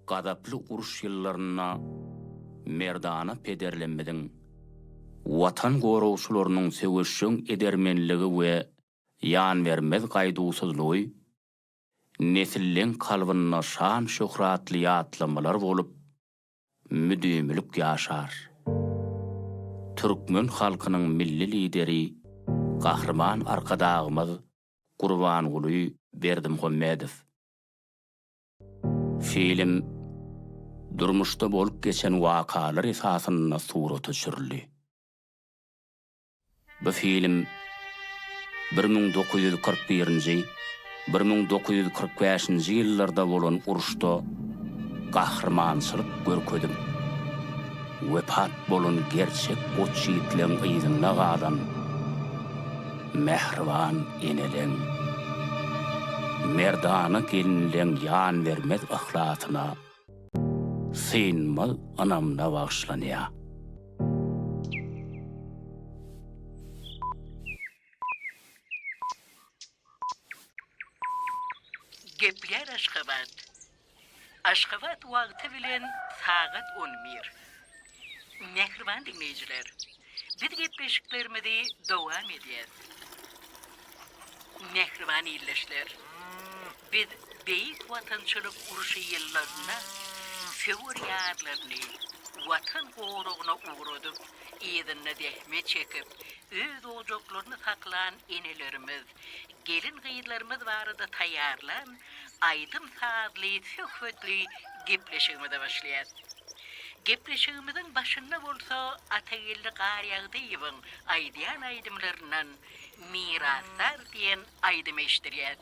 Gazaply uruş ýyllarynda merdana pederlerimiziň, Watan goragçylarynyň söweşjeň edermenligi we ýanbermez gaýduwsyzlygy nesilleň kalbynda şan-şöhratly ýatlamalar bolup müdimilik ýaşar. Türkmen halkynyň Milli Lideri Gahryman Arkadagymyz Gurbanguly Berdimuhamedow. Film durmuşda bolup geçen wakalar esasynda surata düşürildi. Bu film 1941-nji, 1945-nji ýyllarda bolan uruşda gahrymançylyk görkezip, wepat bolan gerçek goç ýigitleň yzynda galan mähriban eneleň, merdana gelinleň ýanbermez yhlasyna synmaz ynamyna bagyşlanýar. Gepleýär Aşgabat. Aşgabat wagty bilen sagat on bir. Mähriban diňleýjiler, biz gepleşiklerimizi dowam edýäs. Mähriban ildeşler, biz Beýik Watançylyk urşy ýyllarynda söwer ýarlaryny Watan goragyna ugradyp, yzynda zähmet çekip, öz ojaklaryny saklan enelerimiz, gelin-gyzlarymyz barada taýýarlan aýdym-sazly, söhbetli gepleşigimize başlaýas. Gepleşigimiziň başynda bolsa Atageldi Garýagdyýewiň aýdýan aýdymlaryndan Mirasdar diýen aýdymy eşitdirýäs.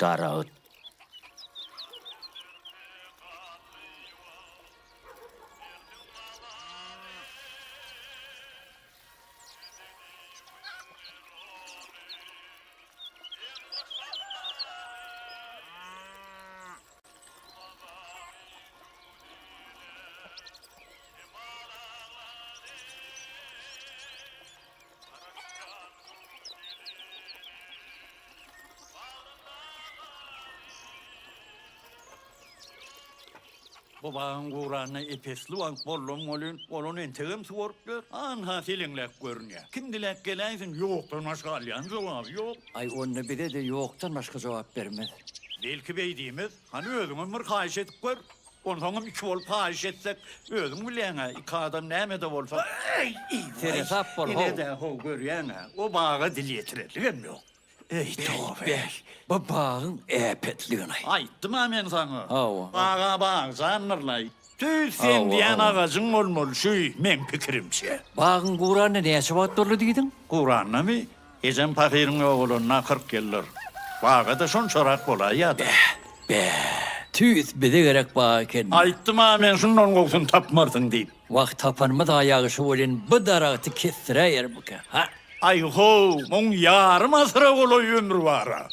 Daragt. Bu bagyň guranyna ep-esli wagt boldam welin, ol ony entegem suwaryp ýör. Anha seleňläp görünýär. Kim diläp geläýsin, ýokdan başga alýan jogaby ýok. Aý, onda bize-de ýokdan başga jogap bermez. Belki beý diýmez. Hany özüňem bir haýyş edip gör. Onsoňam iki bolup haýyş etsek, özüň bilýäň-ä, iki adam näme-de bolsa. Seresap bol, how. Ine-dä, how, görýäň-ä, o baga dil ýetirerligem ýok. Eý, toba! Bäh, bu bagyň äpetligini-aý. Aýtdym-a men saňa. Hawa. Bag-a bagjandyr-laý. Tüýs sen diýen agajyň bolmaly şü, meň pikirimçe. Bagyň guranyna näçe wagt boldy diýdiň? Guranynymy? Ejem pahyryň ýogalanyna 40 ýyldyr. Baga-da şonçarak bolaýýa-da. Bäh, bäh, tüýs bize gerek bag eken. Aýtdym-a men şundan gowusyny tapmarsyň diýip. Wah, tapanymyz-a ýagşy welin bu daragty kesdiräýermikä, ha? Aý-how, muň ýarym asyra golaý ömri bar-a.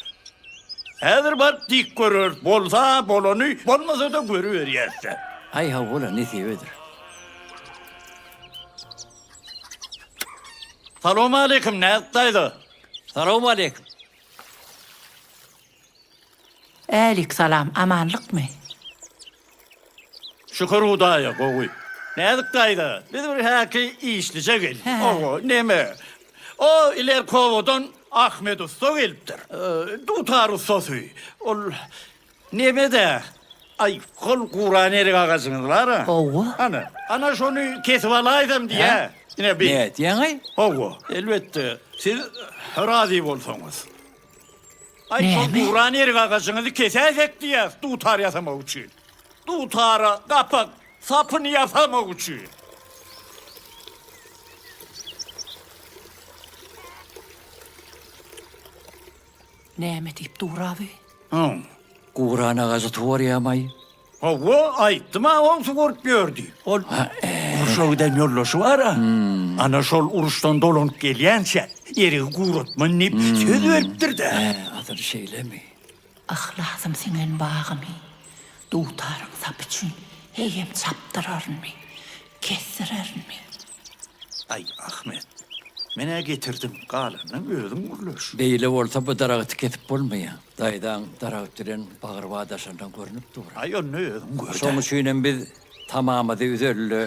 Häzir baryp dik göreris, bolsa bolany, bolmasa-da görüberýäs-dä. Aý, hawa-la, nesibedir. Salowmaleýkim, Näzik daýza. Salowmaleýkim. Älik salam, amanlykmy? Şükür Hudaýa, gowy. Näzik daýza, biz bir häki işlije geldik. Owo, neme, o ilerki obadan Ahmet ussa gelipdir. Dutar ussasy. Ol neme-dä, aý, hol guran erik agajyňyz bar-a. Hawa. Ana, ana şony kesip alaýsam diýýä. Ine bi. Nätýäň-aý? Hawa, elbetde, siz razy bolsaňyz. Aý, şol Näme? guran erik agajyňyzy kesäýsek diýýäs, dutar ýasamak üçin. Dutara gapak, sapyny ýasamak üçin. Näme diýip dur abi? Hum. Guran agajy suwarýamaý. Hawa, aýtdym-a, ol suwaryp ýör diýip. Ol Ha, e. Urşa giden ýoldaşy bar-a. Ana şol uruşdan dolanyp gelýänçä erigi guratman diýip söz beripdir-dä. Hä, asyl şeýlemi? Yhlasym siňen bagymy dutaryň sapy üçin heýem çapdyrarynmy, kesdirerinmi? Aý, Ahmet, men-ä getirdim, galanyny özüň gürleş. Beýle bolsa bu daragty kesip bolmaýar. Daýzaň daragt bilen bagyr badaşandan görnüp dur. Aý, onda özüň gör-dä. Şoň üçinem biz tamamyzy üzeli-de,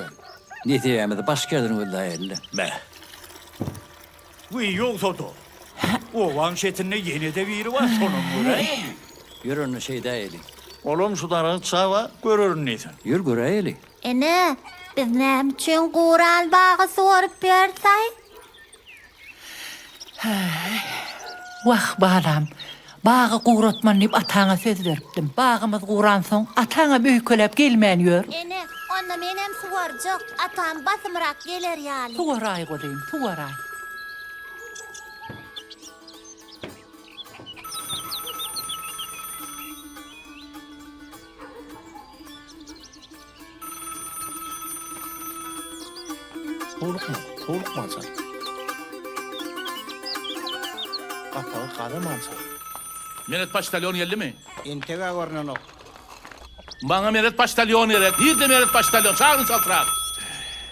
nesibämizi başga ýerden gözläýeli-le. Bäh. Wiý, ýogsa-da. Obaň çetinde ýene-de biri bar, şonam göräýeli. Ýör onda şeýdäýeli. Olam şu daragt çaba görerin diýsin. Ýör göräýeli. Ene, biz näme üçin guran bagy suwaryp ýörsaý? Wah, balam, bagy guratman diýip ataňa söz beripdim. Bagymyz guransoň, ataňam öýkeläp gelmän ýör. Ene, onda menem suwarjak, atam basymrak geler ýaly. Suwaraý, guzym, suwaraý. Howlukma, howlukman çal. Gapagy gazaman çal. Meret poçtalýon geldimi? Entegä görnenok. Maňa Meret poçtalýon gerek. Nirde Meret poçtalýon? Çagyryň çaltrak.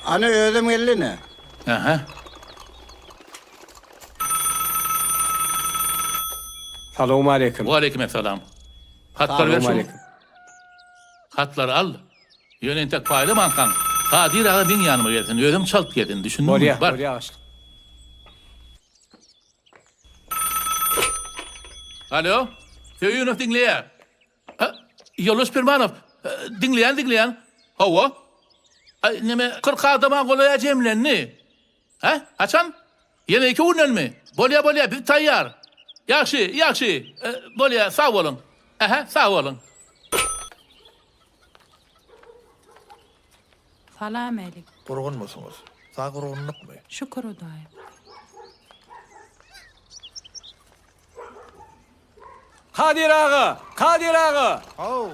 Ana özem geldi ine. Aha. Salowmaleýkim. Waleýkim essalam. Hatlar ber şuny. Hatlary al. Ýöne entek paýlamankaň, Kadyr aga meň ýanyma gelsin, özem çalt gelsin, düşündiňmi? Bolýa, Bar. bolýa başlyk. Alo, Söýünow diňleýär. Ýoldaş Pirmanow, diňleýän, diňleýän. Hawa. Neme, 40 adama golaýa jemlendi. Hä? Haçan? Ýene iki gündenmi? Bolýa, bolýa, biz taýýar. Ýagşy, ýagşy. Bolýa, sag boluň. Ähä, sag boluň. Salam älik. Gurgunmysyňyz? Sag gurgunlykmy? Şükür Hudaýa. Kadyr aga! Kadyr aga! Haw!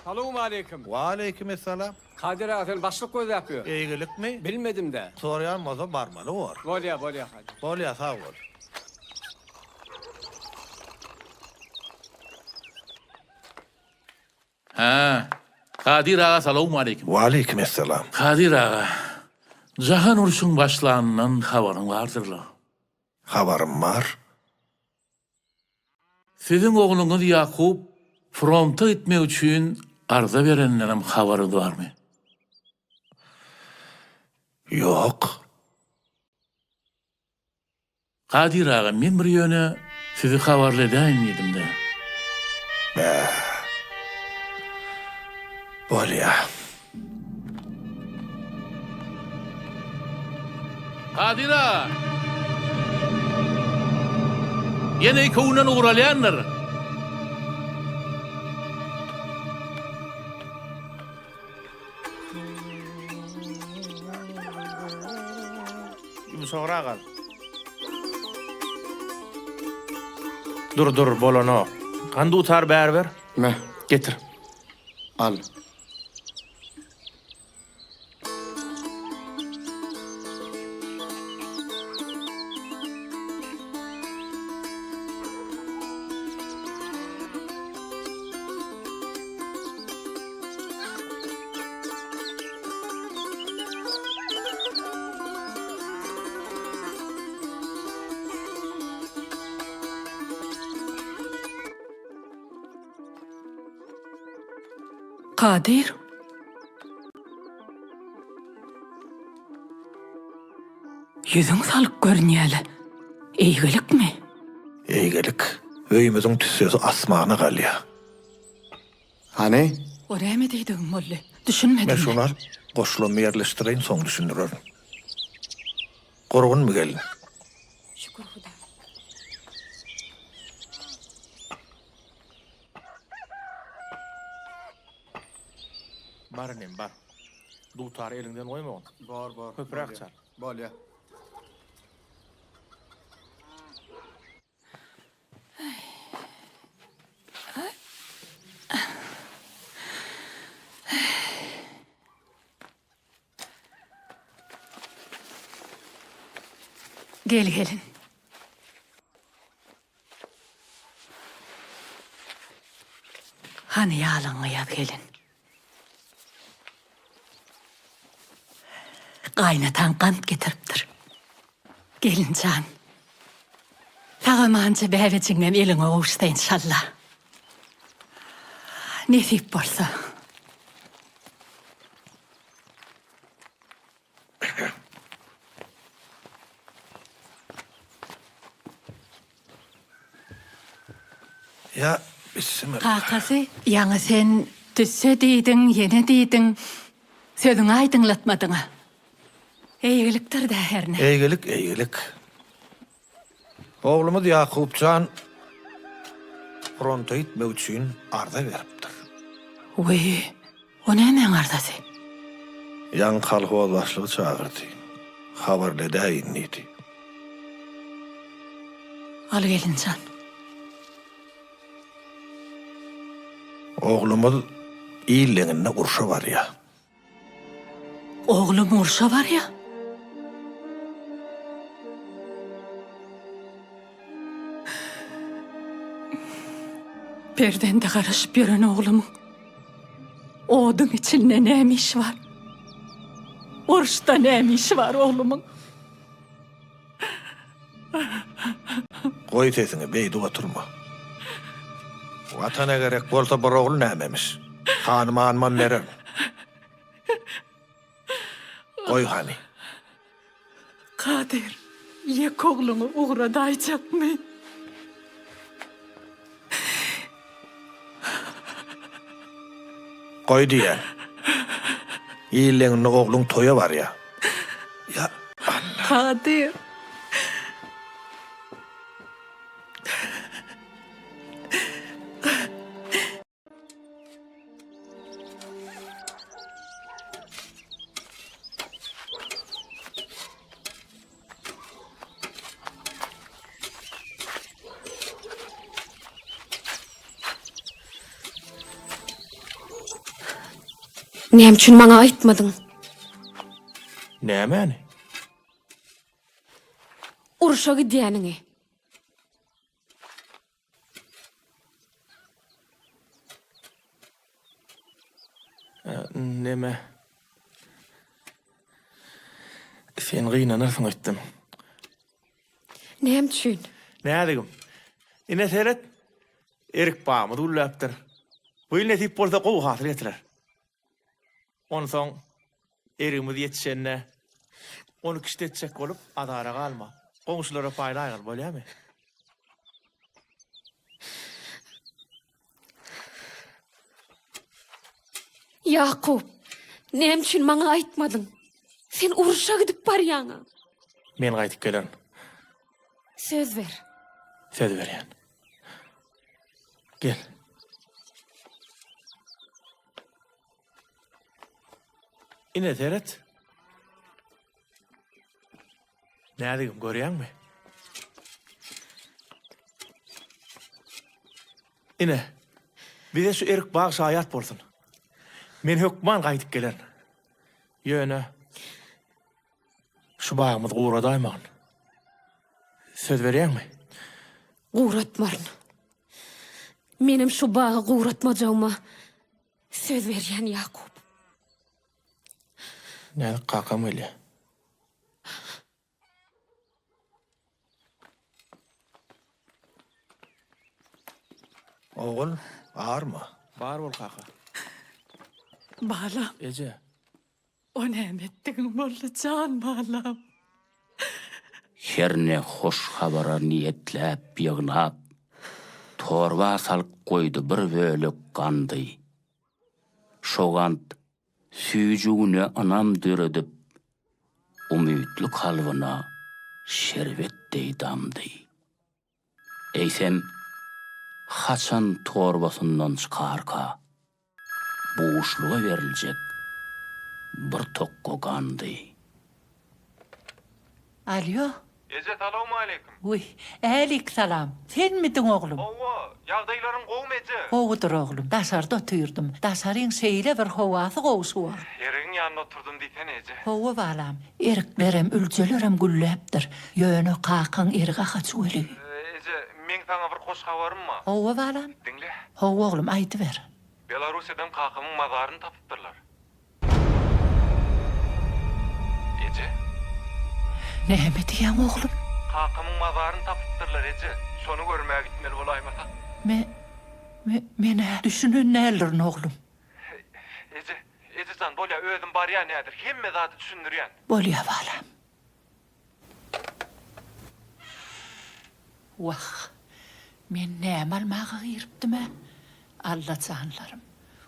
Salowmaleýkim. Waleýkim essalam. Kadyr aga seni başlyk gözläp ýör. Eýgilikmi? Bilmedim-dä. Soraýan bolsa barmaly bor. Bolýa, bolýa Kadyr. Bolýa, sag bol. Hä. Kadyr aga salowmaleýkim. Waleýkim essalam. Kadyr aga, jahan urşuň başlanyndan habaryň bardyr-la. Habarym bar. Siziň ogluňyz Ýakup fronta gitmek üçin arza berendenem habaryňyz barmy? Ýok. Kadyr aga, men bir ýöne sizi habarly edäýin diýdim-de. Bä. Bolýa. Kadyr aga! Ýene iki günden ugralýandyr. Ýumşagrak al. Dur, dur, bolanok. Hany dutar bäri ber. Me, getir. Al. Kadyr. Ýüzüň salyk görünýäle. Eýgilikmi? Eýgilik. Öýümiziň tüssesi asmana galýar. Hany? O näme diýdigiň boldy? Düşünmedim. Men şuny alyp, goşulanyny ýerleşdireýin, soň düşündirerin. Gurgunmy gelin? Şükür Hudaýa. Bar inim, bar. Dutary eliňden goýmagyn. Bor, bor. Köpräk çal. Bolýa. Gel gelin. Hany ýalyňy ýaz gelin. Gaýynataň gant getiripdir. Gelin jan. Sag-amanja bäbejiňem eliňe gowuşsa enşalla. Nesip bolsa. Ýa, bissimilla. Kakasy, ýaňy sen tüsse diýdiň, ýene diýdiň. Sözüňi aýdyňlatmadyň-a. Eýgilikdir-dä hernä. Eýgilik, eýgilik. Oglumyz Ýakup jan fronta gitmek üçin arza beripdir. Wiý, o nämäň arzasy? Ýaňy kolhoz başlygy çagyrdy. Habarly edäýin diýdi. Al gelinjan. Oglumyz il deňinde urşa barýar. Oglum urşa barýa. Perzende garaşyp ýören oglumyň oduň içinde näme işi bar? Uruşda näme işi bar oglumyň? Goý sesiňi, beýdip oturma. Watana gerek bolsa bir ogul nämemiş. Hanyma-hanymam bererin. Goý hany. Kadyr, ýek ogluňy ugradaýjakmy? Goý diýýän. Illeňinde ogluň toýa barýa. Ýa, Alla. Kadyr. Näme üçin maňa aýtmadyň? Nämäni? Urşa gidýäniňi. Neme? Sen gynanarsyň öýtdüm. Näme üçin? Näzigim. Ine seret. Erik bagymyz gülläpdir. Bu ýyl nesip bolsa gowy hasyl getirer. Onsoň erigimiz ýetişende ony kişde etjek bolup azara galma. Goňşulara paýlaýgyn, bolýamy? Ýakup, näme üçin maňa aýtmadyň? Sen urşa gidip barýaň-a. Men gaýdyp gelerin. Söz ber. Söz berýän. Gel. Ine seret. Näzigim görýäňmi? Ine, bize şu erik bag şaýat bolsun. Men hökman gaýdyp gelerin. Ýöne şu bagymyzy guradaýmagyn. Söz berýäňmi? Guratmaryn. Menem şu bagy guratmajagyma söz berýän, Ýakup. Näzik kakam gelýär. Ogul, arma. Bar bol kaka. Balam. Eje. O näme etdigiň boldy, jan balam? Herne hoş habara niýetläp ýygnap, Torba salyp goýdy bir bölek gandy. Şo gant süýji güne ynam döredip, Umytly kalbyna şerbet deý damdy. Eýsem, haçan torbasyndan çykarka, buşluga beriljek bir tokga gandy. Alýo. Eje salowmaleýkim. Wiý, älik salam. Senmidiň oglum? Hawa, Ýagdaýlaryň gowumy eje? Gowudyr oglum. Daşarda otyrdym. Daşaryň şeýle bir howasy gowy şu wagt. Erigiň ýanynda oturdym diýsene eje. Hawa balam, eriklerem, üljelerem gülläpdir. Ýöne kakaň erik agajy weli. Eje, meň saňa bir hoş habarym bar. Hawa balam. Diňle. Hawa oglum, aýdyber. Belarussiýadan kakamyň mazaryny tapypdyrlar. Eje? Näme diýýäň oglum? Kakamyň mazaryny tapypdyrlar eje. Şony görmäge gitmeli bolaýmasak. Me, me, men-ä düşünen däldirin oglum. Eje, eje jan, bolýa, özüm barýan häzir. Hemme zady düşündirýän. Bolýa balam. Wah, men näme almaga giripdim-ä? Alla janlarym,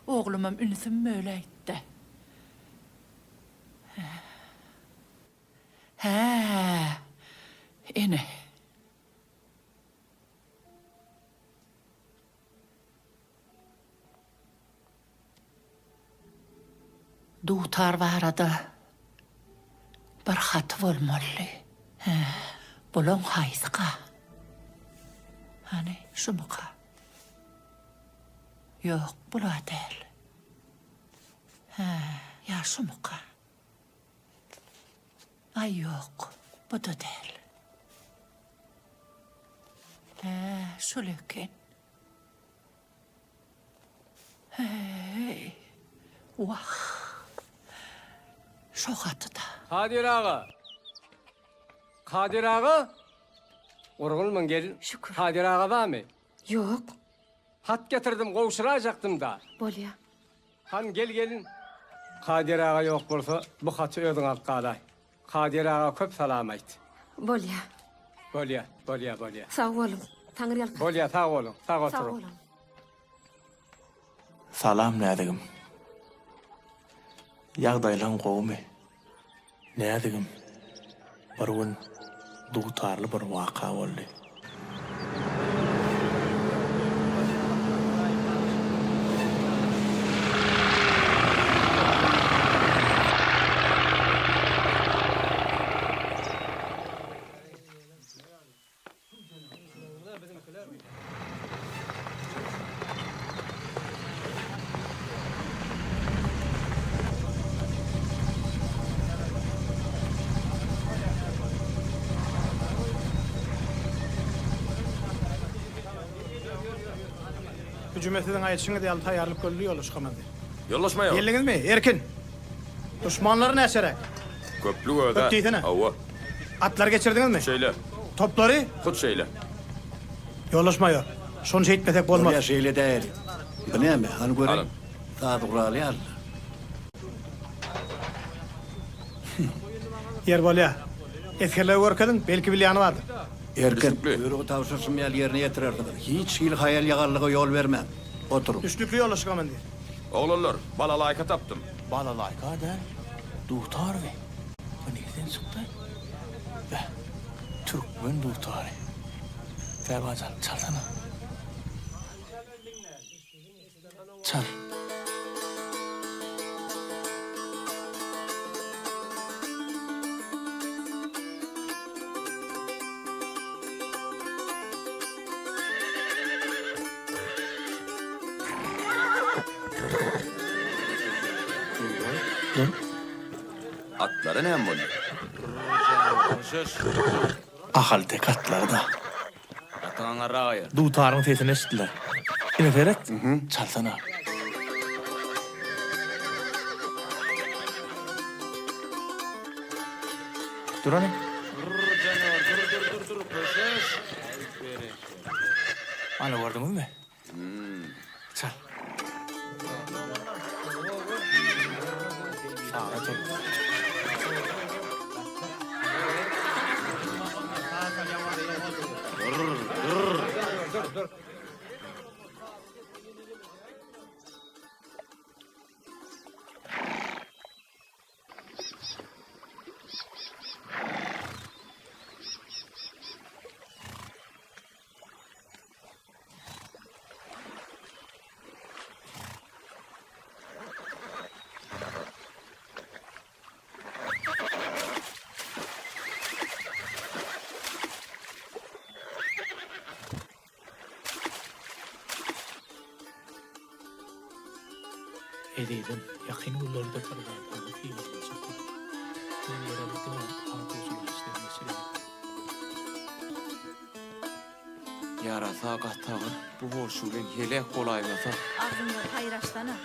oglumam ünsüm böläýtdi. Hä, ene. Dutar barada bir haty bolmalydy. Hä, bulaň haýsyka? Hany, şumyka? Ýok, bul-a däl. Hä, ýa şumyka? Aý, ýok, bu-da däl. Hä, şul eken. Heý, wah, şo haty-da. Kadyr aga! Kadyr aga! Gurgulmyň gelin? Şükür. Kadyr aga barmy? Ýok. Hat getirdim, gowşuraýjakdym-da. Bolýa. Hany gel gelin. Kadyr aga ýok bolsa, bu haty özüň alyp galaý. Kadyr aga köp salam aýt. Bolýa. Bolýa, bolýa, bolýa. Sag boluň. Taňryýalkasyn. Bolýa, sag boluň. Sag Sag oturyň. boluň. Salam Näzigim. Ýagdaýlaň gowumy? Näzigim, bir gün dutarly bir waka boldy. Hüjüme siziň aýdyşyňyz ýaly taýýarlyk görüldi, ýoldaş komandir. Ýoldaş maýor. Geldiňizmi? Erkin! Duşmanlary näçeräk? Köplük öz-ä. Köp diýsene. Hawa. Atlary geçirdiňizmi? Şeýle. Toplary? Hut şeýle. Ýoldaş maýor, şony şeýtmesek bolmaz. Bolýa şeýle däl. Bu näme? Hany göreýin. Alyň. Saz guraly ýaly. Ýer bolýa. Esgerlere görkeziň, belki bilýäni bardyr. Erkin, Düşnükli. buýrugy tabşyryşym ýaly ýerine ýetirersiňiz. Hiç hili haýal-ýagallyga ýol bermäň. Oturyň. Düşnükli ýoldaş komandir. Oglanlar, balalaýka tapdym. Balalaýka däl, dutar bi. Bu nirden çykdy? Beh, türkmen dutary. Säba jan, çalsana. Çal. Dur. Atlara näme boldy? Ahalteke atlary-da. Dutaryň sesini eşitdiler. Ine seret, çalsana. Dur hany. Ana gördüňizmi? Çal. Saga çek. Dur, dur. Ezizim, ýakyn günlerde bir zat aňa synaglaşyp bolar. Günlerem diňe arzuwçylyk işden geçireli. Ýarasa gaty agyr, bu bolşy bilen heläk bolaýmasa. Agzyňdan haýyr açsana.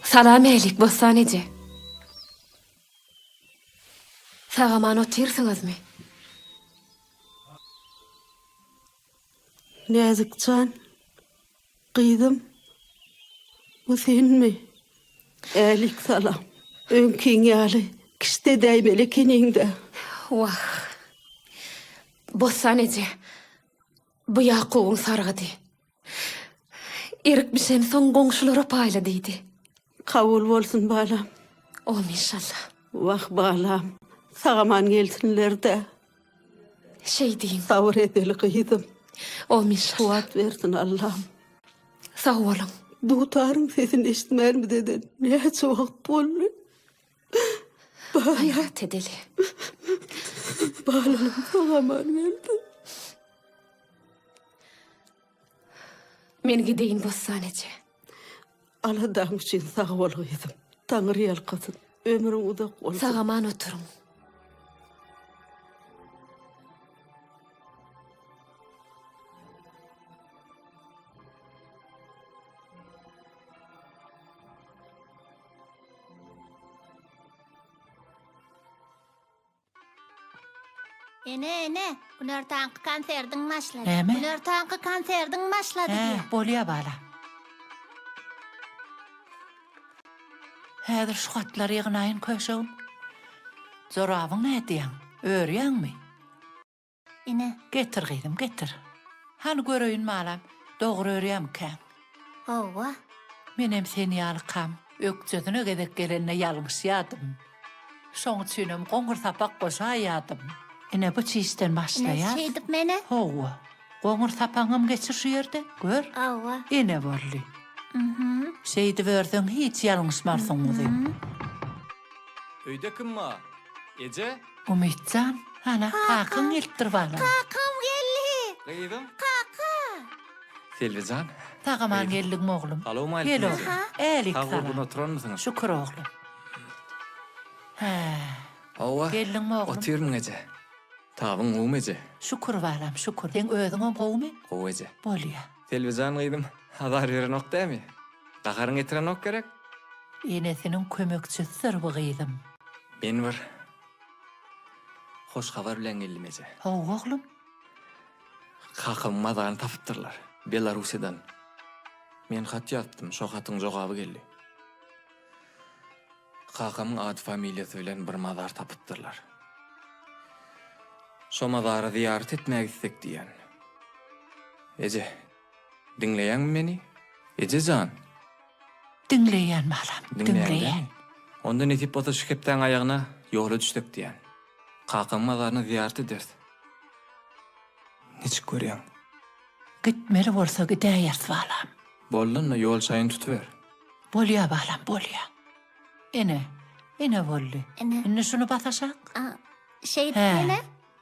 Salam älik, Bossan eje. Sag-aman otyrsyňyzmy? Näzik jan, gyzym, bu senmi? Älik salam. Öňkiň ýaly kişt edäýmeli ekeniň-dä. Wah, Bossan eje, bu Ýakubyň sargydy. Erik bişensoň goňşulara paýla diýdi. Kabul bolsun balam. Amin inşallah. Wah balam, sag-aman gelsinler-dä. Şeý diýiň. Sabyr edeli gyzym. Amin inşallah. Kuwwat bersin Allam. Sag boluň. Dutaryň sesini eşitmänimize-de näçe wagt boldy. Balam. Gaýrat edeli. Balam sag-aman gelsin. Men gideýin Bossan eje. Aladaň üçin sag bol gyzym. Taňry ýalkasyn. Ömrüň uzak bolsun. Sag-aman oturyň. Ene, ene, günortanky konserdiň başlady. Näme? Günortanky konserdiň başlady Hä, diýýän. bolýa bala. Häzir şu hatlary ýygnaýyn köşegim. Jorabyň nädýäň? Örýäňmi? Ine. Getir gyzym, getir. Hany göreýin balam, dogry örýämikäň? Hawa. Menem sen ýalykam, ökjesine gezek gelende ýalňyşýadym. Şoň üçinem goňur sapak goşaýýadym. Ine bu çişden başlaýas. Ine şeýdip mene? Hawa. Goňur sapaňam geçir şu ýerde, gör. Hawa. Ine boldy. Şeýdip örseň hiç ýalňyşmarsyň guzym. Öýde kim bar? Eje? Umytjan, hana, kakaň gelipdir balam. Kakam geldi! Gyzym? Kaka! Selbijan. Sag-aman geldiňmi oglum? Salowmalikim Gel eje. oglum. Älik Sag salam. gurgun oturanmysyňyz? Şükür oglum. Hä. Hawa. Geldiňmi oglum? Otyrmyň eje. Tabyň gowumy eje? Şükür balam, şükür. Seň özüňem gowumy? Gowy eje. Bolýa. Selbijan gyzym, azar berenok dämi? Gaharyň getirenok gerek? Enesiniň kömekçisidir bu gyzym. Men bir hoş habar bilen geldim eje. Hawa oglum. Kakamyň mazaryny tapypdyrlar. Belarussiýadan. Men hat ýazypdym, şo hatyň jogaby geldi. Kakamyň ady-familiýasy bilen bir mazar tapypdyrlar. Şo mazara zyýarat etmäge gitsek diýýän. Eje, diňleýäňmi meni? Eje jan! Diňleýän balam, diňleýän. Onda nesip bolsa şu hepdäň aýagyna ýola düşsek diýýän. Kakamyň mazaryna zyýarat ederis. Niçik görýäň? Gitmeli bolsa gidäýeris balam. Boldy onda ýol şaýyny tutuber. Bolýa balam, bolýa. Ene, ene boldy. Ene. Indi şuny bas aşak. Şeýdip Hä, ene?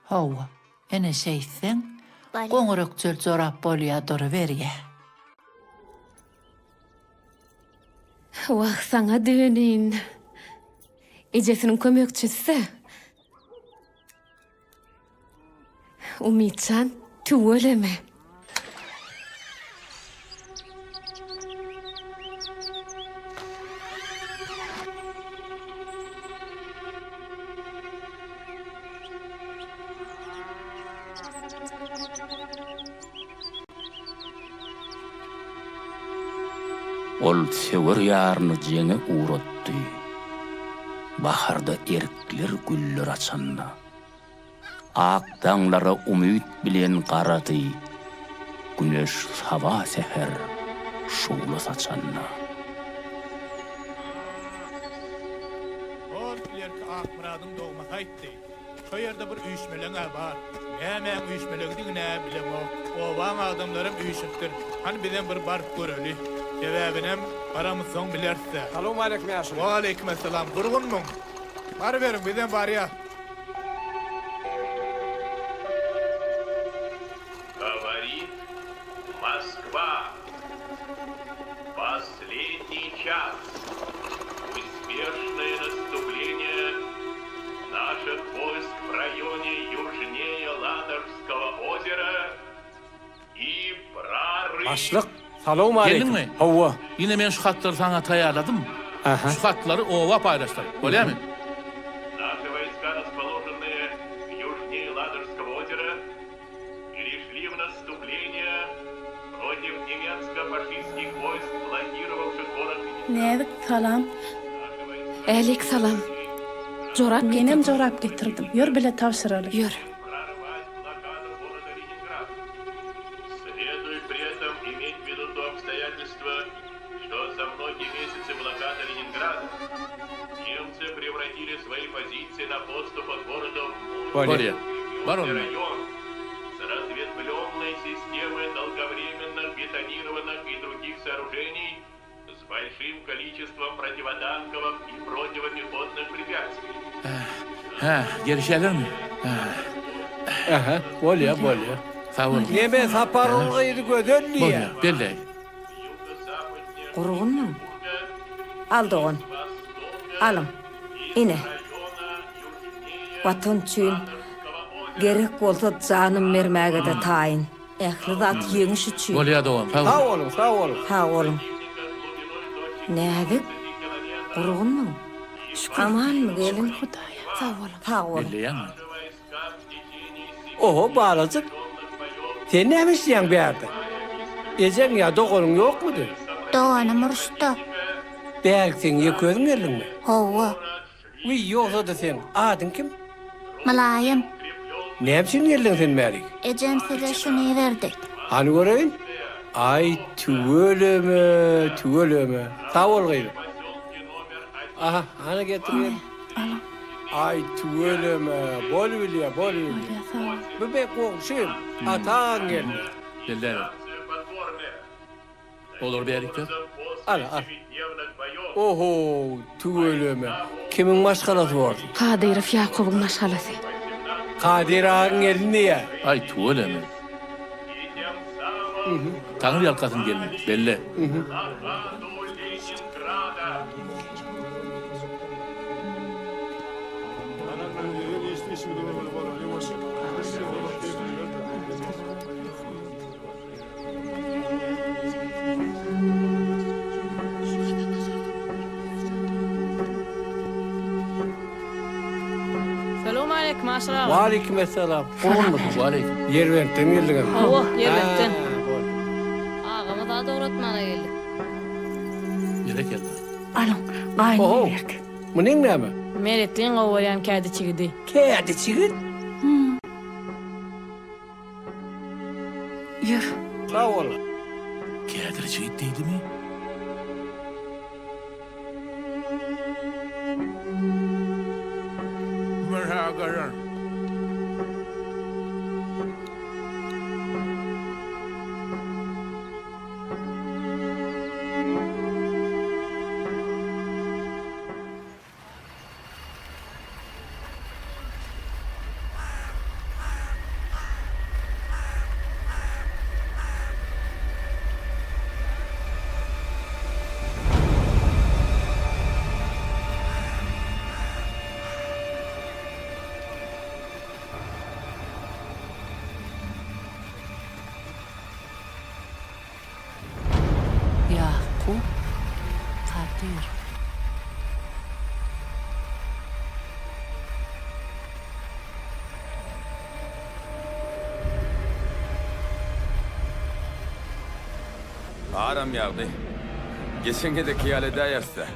Hawa. Ene şeýtseň, Bolýa. goňur ökjeli jorap bolýa duruberýä. Wah, saňa döneýin. Ejesiniň kömekçisi-dä. Umytjan, tüweleme. Ol söwer ýaryny jeňe ugratdy. Baharda erikler güller açanda. Ak daňlara umyt bilen garady. Güneş saba-säher şugla saçanda. Hol ilerki Akmyradyň dogmasy aýtdy. Şo ýerde bir üýşmeleň-ä bar. Nämäň üýşmeleňidigin-ä bilemok. Obaň adamlaram üýşüpdir. Hany bizem bir baryp göreli. Sebäbinem baramyzsoň bileris-dä. Salowmaleýkim ýaşuly. Waleýkimessalam. Gurgunmyň? Baryberiň, bizem barýas. Goworit Moskwa. Posledniý ças. Uspešnoe nastuplenie naših wojsk w rajonie ýužneýe Ladojskogo ozera i proryw. Başlyk, salowmaleýkim. Geldiňmi? Hawa. Ine men şu hatlary saňa taýýarladym. Aha. Şu hatlary oba paýlaşdyr. Bolýamy? Naşi wojska raspoložennyýe ýužneýe Ladojskogo ozera Perešli w nastupleniýe protiw nemetsko-faşistskih wojsk blokirowawşih gorod Näzik salam. Äleýk salam. Jorap Menem getirdim. jorap getirdim. Ýör bile tabşyraly. Ýör. Следует при этом иметь в виду то обстоятельство, что за многие месяцы блокады Ленинграда немцы превратили свои позиции на подступах к городу в Bolýar. Bar onda. район с разветвленной системой долговременных бетонированных и других сооружений с большим количеством противотанковых и противопехотных препятствий. Hä, gelişýärlermi? Ähä, bolýar, bolýar. Sag boluň. Neme Saparyň gyzy Gözel diýýär. Bolýar, belläý. Gurgunmyň? Al dogan. Alyň. Ine. Watan üçin gerek bolsa janym bermäge-de taýyn. Ähli zat ýeňiş üçin. Bolýar dogan, sag bol. Sag boluň, sag boluň. Sag boluň. Näzik, gurgunmyň? Amanmy gelin? Şükür Hudaýa. Sag boluň. Sag boluň. Belleýäňmi? Oho, balajyk. Sen näme işleýäň bärde? Ejeň ýa doganyň ýokmudy? Doganym uruşda. Bärik seň ýeke özüň geldiňmi? Hawa. Wiý, ýogsa-da seň adyň kim? Mylaýym. Näme üçin geldiň sen bärik? Ejem size şuny iberdi. Hany göreýin? Aý, tüweleme, tüweleme. Sag bol gyzym. Aha, hany getir gel. Alyň. Aý, tüweleme, bol bilýä, bol bilýä. Bolýa, sag bol. Bu be goňşym, Ata agaň gelni. Belläber. Olar bärikler. Al, al. Oho, tüweleme. Kimiň maşgalasy bordy? Kadyrow Ýakubyň maşgalasy. Kadyr agaň gelni diýýä. Aý, tüweleme. Taňry ýalkasyn gelni, belle. Salowmaleýkim Aşyr aga. Waleýkim essalam. Gurgunmysyň? Waleýkim. Ýerbentden geldiňizmi? Hawa, Ýerbentden. Agama zat ugratmana geldik. Berekella. Alyň, gaýnym Oho, berdi. munyň näme? Meretliň gowy görýän kädi çigidi. Kädi çigit? Ýör. Sag bol. Kädiri çigit diýdimi? Mürhagaran. Ýakup Kadyr. Garam ýagdy. Geçen gezekki ýaly edäýeris-dä.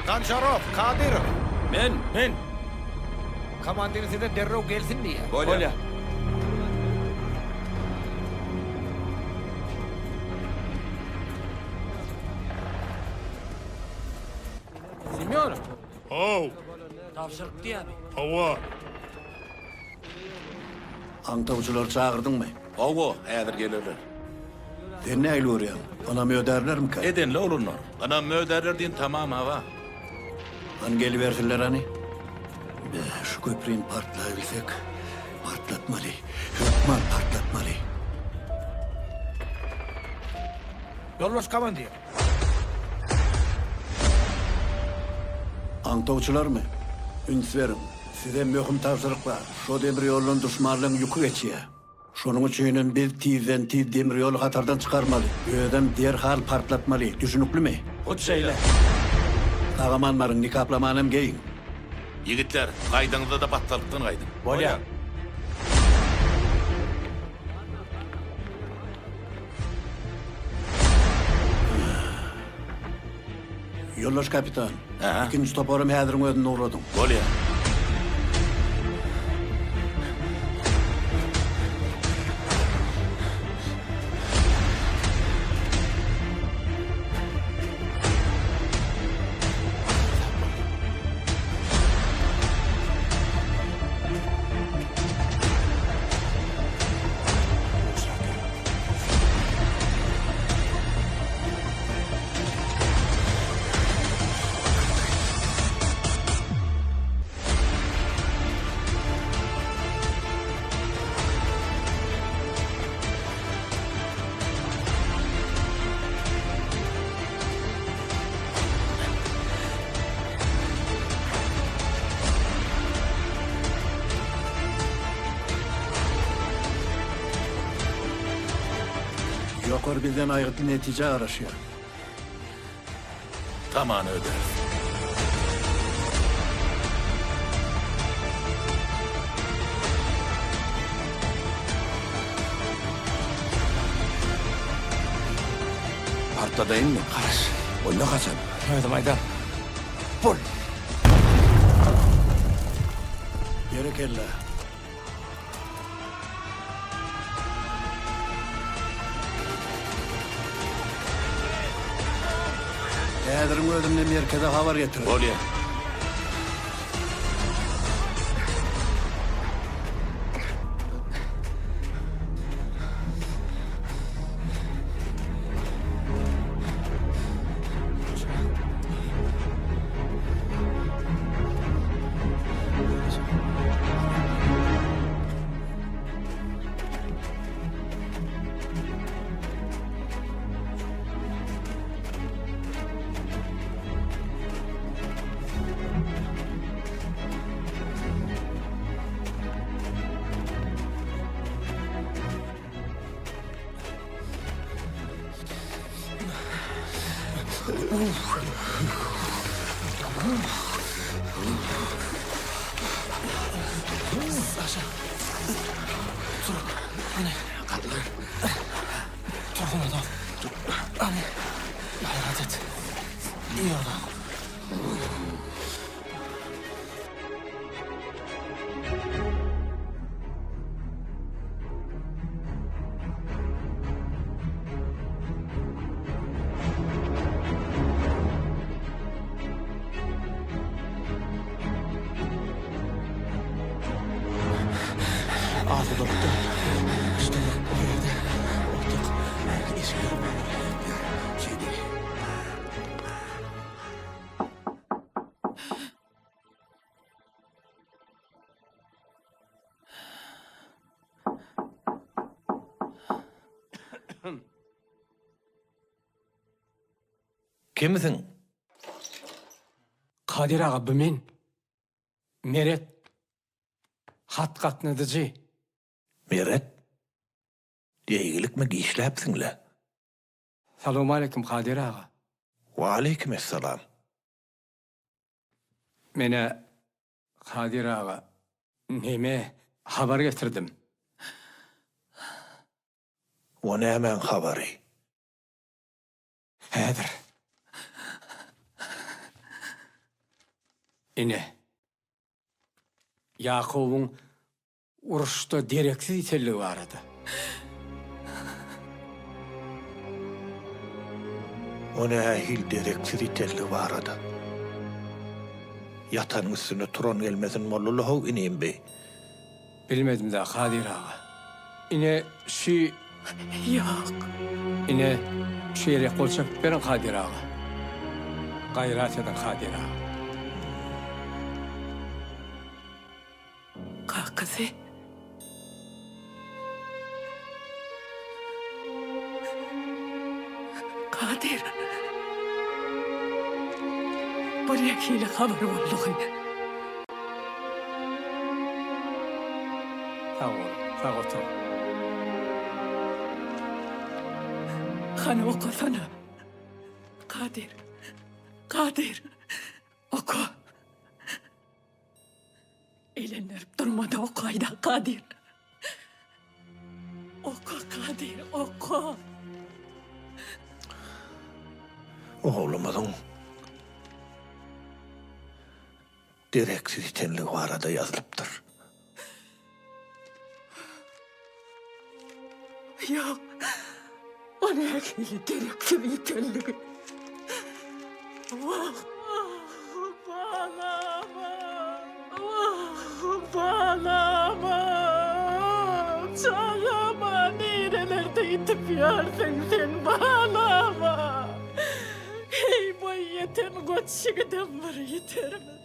Gonçarow, Kadyrow. Men, men. Komandir size derrew gelsin diýýär. Bolýa. Semýonow. How. Tabşyryk diýýämi? Hawa. Aňtawçylary çagyrdyňmy? Hawa, häzir gelerler. Sen nähili görýäň? Ynam ödärlermikä? Edenli oglanlar. Ynam ödärler diýen tamam aga. Hany gelibersinler hany. Be, şu köprini partlaýbilsek, partlatmaly. Hökman partlatmaly. Ýoldaş komandir. Aňtawçylarmy? Üns beriň. Size möhüm tabşyryk bar. Şo demir ýoldan duşmanlaryň ýüki geçýär. Şonuň üçinem biz tizden-tiz demir ýoly hatardan çykarmaly. Özem derhal partlatmaly. Düşüniklimi? Hut şeýle. Sag-aman baryň, nikaplamanam geýiň. Ýigitler, gaýdaňyzda-da batgalykdan gaýdyň. Bolýar. Ýoldaş kapitan, ikinji toparam häziriň özünde ugradyň. Bolýar. Ýokary bizden aýgytly netijä garaşýar. Tamany ödäris. Partladaýynmy? Garaş. Onda haçan? Özüm aýdar. Bol. Berekella. Häziriň özünde merkeze habar getiriň. Bolýa. Saşa. Tur. Hany. Galdyr. Tursana dost. Hany. Gaýrat et. Ýörde. Asudalykda, şunda o ýerde ot ýok. Işikler Şeýdeli. Kimsiň? Kadyr aga bu men. Meret. Hat gatnadyjy. Meret? Eýgilikmi giçläpsiň-le? Salowmaleýkim Kadyr aga. Waleýkim essalam. Menä Kadyr aga neme habar getirdim. O nämäň habary? Häzir. Ine. Ýakubyň uruşda dereksiz ýitendigi barada. O nähili dereksiz ýitenligi barada? Ýatanyň üstüne turan gelmesin boldy-la-how inim bi. Bilmedim-dä, Kadyr aga. Ine, şu. Ýok. Ine, şu ýere gol çekip beriň, Kadyr aga. Gaýrat ediň, Kadyr aga. Kakasy. Kadyr. Bu nähili habar boldugy? Sag boluň, sag oturyň. Hany okasana. Kadyr. Kadyr. Oka. Elendirip durma-da okaý-da, Kadyr. Oka, Kadyr, oka. Oglumyzyň dereksiz ýitenligi barada ýazylypdyr. Ýok, o nähili dereksiz ýitenligi? Wah, wah, balam-a! Wah, balam-a! Çagam-a, nirelerde ýitip ýörsüň sen, balam-a? Heý, boý ýeten goç ýigidem bir ýitermi?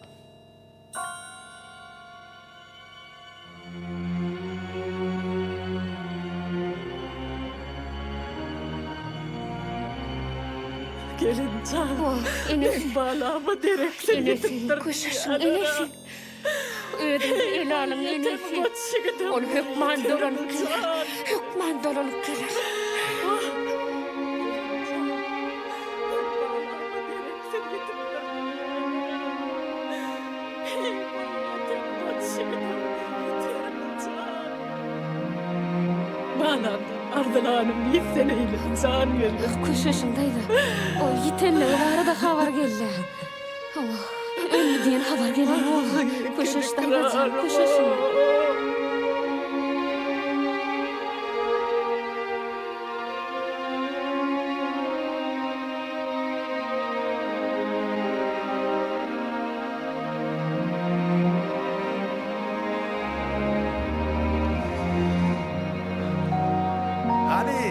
Gelin jan, meň balama dereksiz ýitipdir. Köşeşiň enesi. Özüňizi ele alyň enesi. Ol hökman dolanyp geler. Hökman dolanyp geler. Balam, arzylanym ýitsen eýle, jan gelin. Köşeşiň daýza. O ýitenligi barada habar geldi. Hawa, öldi diýen habar gelenok. Köşeş daýza jan, köşeşiň. Hany?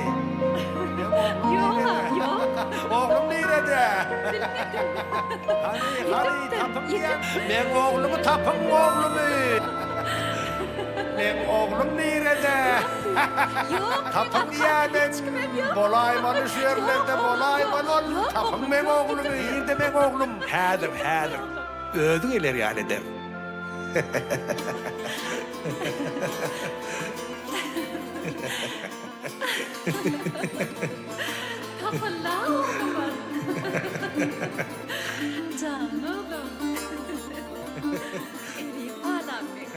Ýok-a, ýok. Oglum nirede? Hany, hany, tapyň diýýän. Meň oglumy tapyň, oglumy. Meň oglum nirede? Ýok, Tapyň diýýän men. Bolaýmaly şu ýerlerde, bolaýmaly ol. Tapyň meň oglumy. Nirde meň oglum? Häzir, häzir. Özi geler ýaly ederin. Tapyldy oglumyz. Jan oglum. Eziz balam meň.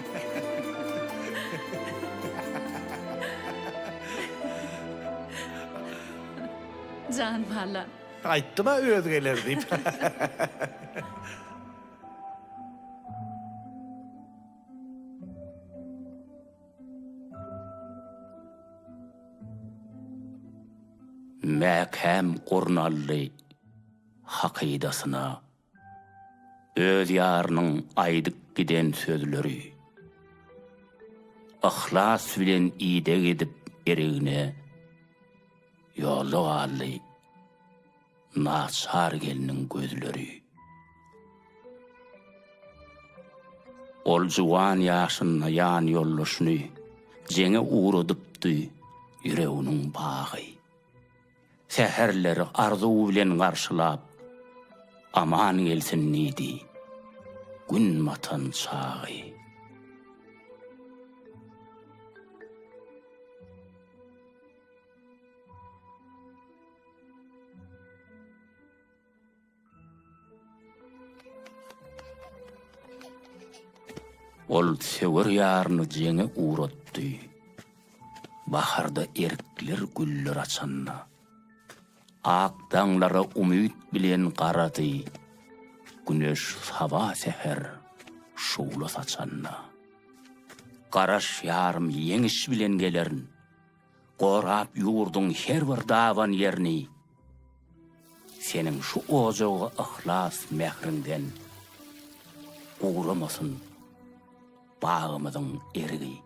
Jan balam. Aýtdym-a özi geler diýip. Mäkäm gurnaldy hakydasyna öz ýarynyň aýdyp giden sözleri. Yhlas bilen ideg edip erigine ýolda galdy. Naçar gelniň gözleri. Ol juwan ýaşynda ýan ýoldaşyny jeňe ugradypdy, ýüreginiň bagy. Säherleri arzuw bilen garşylap, aman gelsin diýdi, Gün batan çagy. Ol söwer ýaryny jeňe ugratdy. Baharda erikler güller açanda. Ak daňlara umyt bilen garady. Güneş saba-säher şugla saçanda. Garaş ýarym ýeňiş bilen gelerin. Gorap ýurduň her bir daban ýerini. Seniň şu ojaga yhlas mähriňden guramasyn bagymyzyň erigi.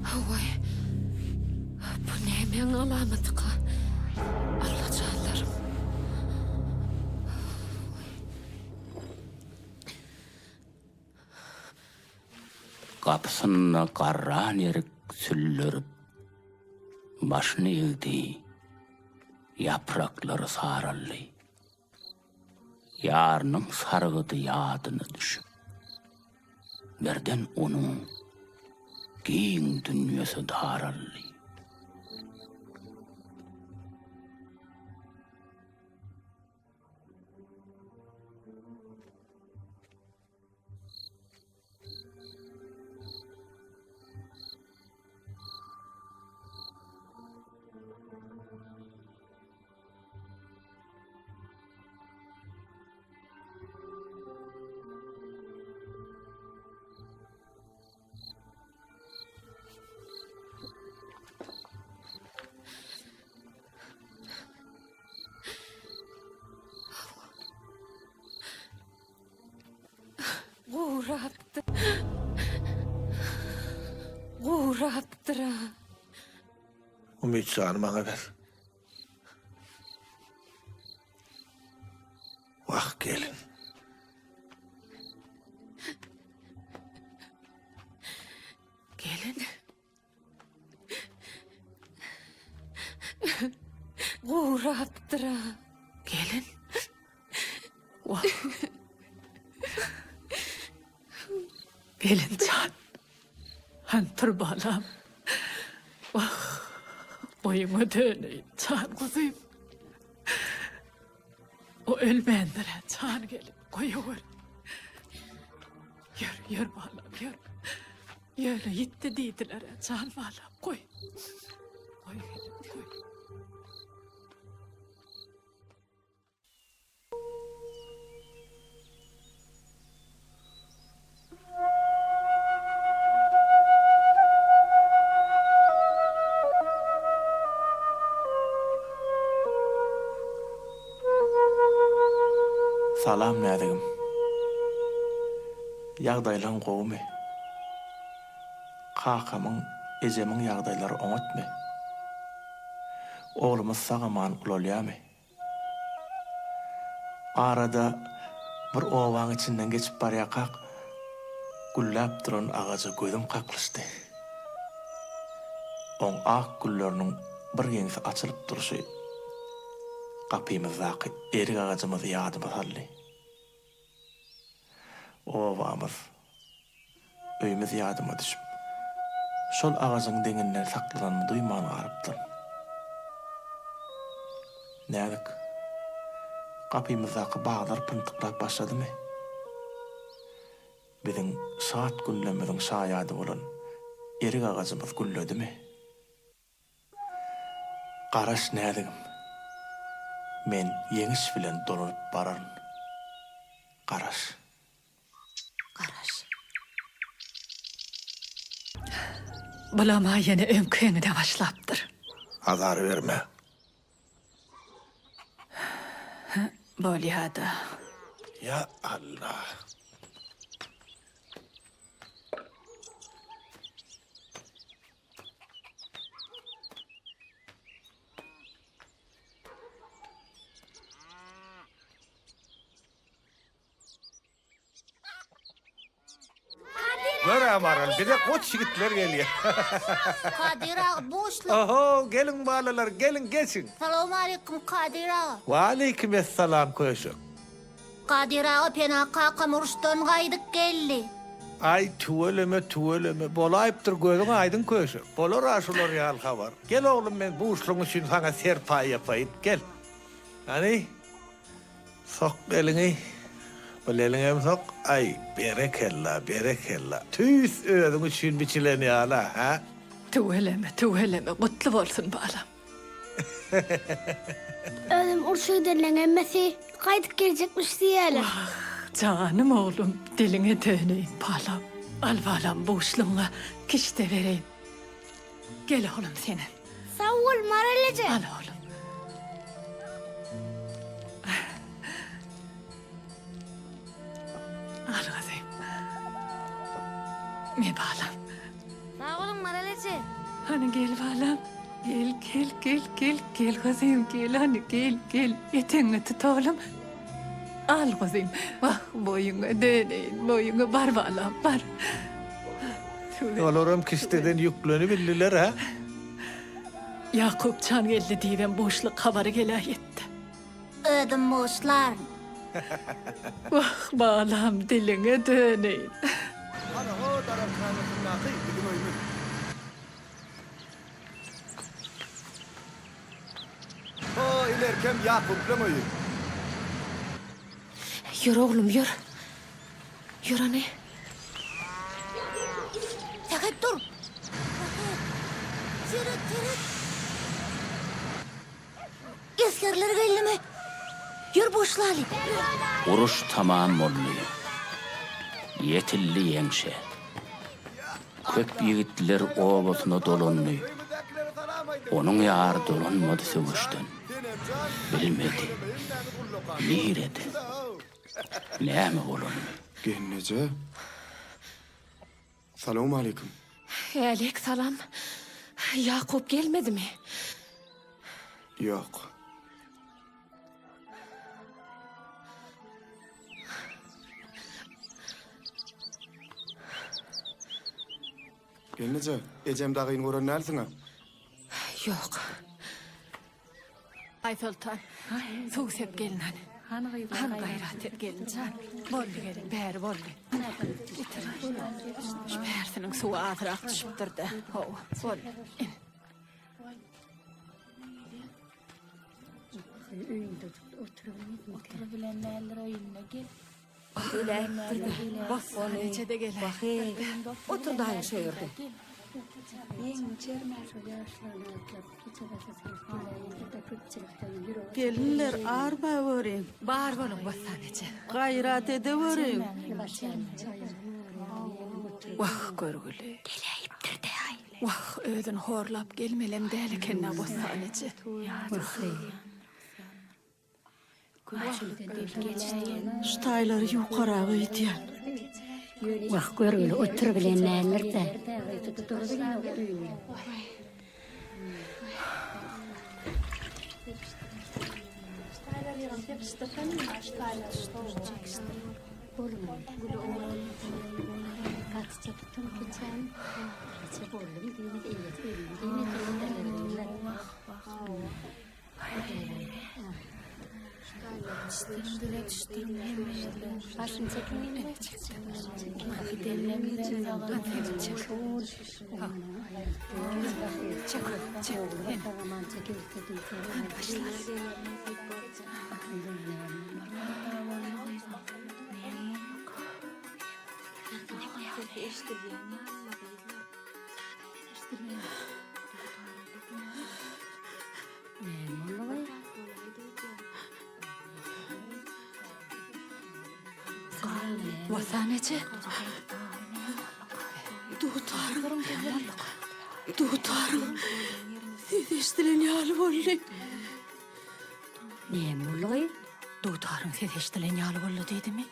Hawaý. Bu nämäň alamatyka? Allajanlarym. Gapysynda garran erik süllerip, başyny egdi, ýapraklary saraldy. Ýarynyň sargydy ýadyna düşüp, birden onuň giň dünýesi daraldy. Gurapdyr. Gurapdyr-a. Umytjany maňa ber. Wah, gelin. Gelin. Gurapdyr-a. Gelin. Wah. Gelin jan. Han tur balam. Wah. Boýuňa döneýin, jan guzym. O ölmändir-ä, jan gelin. Goýawer. Ýör, ýör balam, ýör. Ýöne ýitdi diýdiler-ä, jan balam, goý. Goý gelin, goý. Salam Näzigim. Ýagdaýlaň gowumy? Kakamyň, ejemiň ýagdaýlary oňatmy? Oglumyz sag-aman ulalýamy? Arada bir obaň içinden geçip barýarkak, gülläp duran agaja gözüm kaklyşdy. Oň ak gülleriniň birgeňsi açylyp durşy gapymyzdaky erik agajymyzy ýadyma saldy. Obamyz, öýümiz ýadyma düşüp, şol agajyň deňinden saklananymy duýman galypdyryn. Näzik, gapymyzdaky baglar pyntyklap başladymy? Biziň şat günlerimiziň şaýady bolan erik agajymyz gülledimi? Garaş näzigim. Men ýeňiş bilen dolanyp bararyn. Garaş. Garaş. Bulama ýene öňki heňine başlapdyr. Azar berme. Bolýa-da. Ýa Alla. Gör-ä Maral, bize goç ýigitler gelýär. Kadyr aga, buşluk. Oho, geliň balalar, geliň, geçiň. Salowmaleýkim, Kadyr aga. Waleýkim essalam, köşek. Kadyr aga, Pena kakam uruşdan gaýdyp geldi. Aý, tüweleme, tüweleme, bolaýypdyr, gözüň aýdyň, köşek. Bolar-a şular ýaly habar. Gel oglum, men buşlugyň üçin saňa serpaý ýapaýyn, gel. Hany, Sok eliňi, bil eliňem sok, aý, berekella, berekella. Tüýs özüň üçin biçilen ýaly-a, hä? Tüweleme, tüweleme, gutly bolsun, balam. Özem urşa gidenleň hemmesi gaýdyp geljekmiş diýýäler. Wah, janym oglum, diliňe döneýin, balam. Al, balam, buşlugyňa kişde bereýin. Gel oglum senem. Sag bol Maral eje. Al oglum. Al gyzym. Me balam. Sag boluň Maral eje. Hany gel balam. Gel gel gel gel gel gyzym gel hany gel gel etegiňi tut oglum. Al gyzym. Wah boýuňa döneýin boýuňa bar balam bar. Olaram kişdeden ýüklenibildiler-ä. Ýakup jan geldi diýibem buşluk habary geläýetdi. Özüm buşlaryn. Wah, balam, diliňe döneýin. Ana-ho daragthanasyndaky biziň öýümiz. Ho, ilerkem Ýakuplaň öýi. Ýör oglum, ýör. Ýör hany. Sähet dur! Sähet! Seret, seret! Esgerler geldimi? Ýör buşlaly! Uruş tamam boldy. Ýetildi ýeňşe. Köp ýigitler obasyna dolandy. Onuň ýary dolanmady söweşden. Bilmedi. Nirede? Näme bolanyny. Gelneje. Salowmaleýkim. Äleýk salam. Ýakup gelmedimi? Ýok. Gelneje, ejem dagyny gören dälsiň-ä? Ýok. Aýsoltan, suw sep gelin hany. Hany gaýrat et gelin jan. Boldy gelin, bäri boldy. Getir. Şu bärsiniň suwy azrak düşüpdir-de. Hawa, boldy. Ine. Bossan eje-de geläýipdir. Otur daýy şu ýerde. Gelinler arma görüň. Bar boluň Bossan eje. Gaýrat edeweriň. Wah, görgüli. Geläýipdir-däý. Wah, özüni horlap gelmelem däl eken-ä Bossan eje. Şu taýlary ýukarak öýdýän. Wah, görgüli oturybilen däldir-dä. Watan eje. Dutarym. Dutarym. Ses eşdilen ýaly boldy. Näme boldy? Dutaryň sesi eşdilen ýaly boldy diýdimi?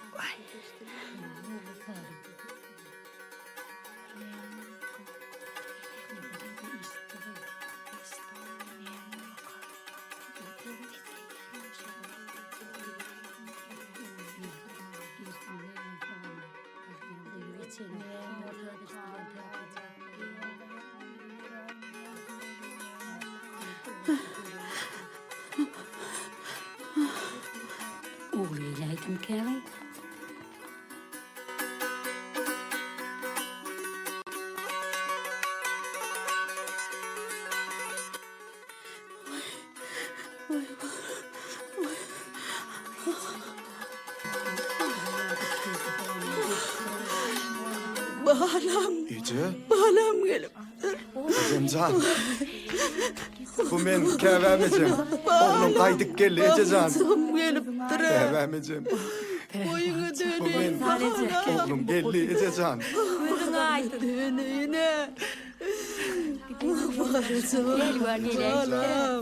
Ogly geläýdimikä? Balam. Eje. Balam gelipdir. Ejemjan. Bu men käbäm ejem. Oglum gaýdyp geldi ejejan. Balam gelipdir. Käbäm ejem. Boýuňa Bu men döneýin. oglum geldi ejejan. Gözüň aýdyn. Döneýin.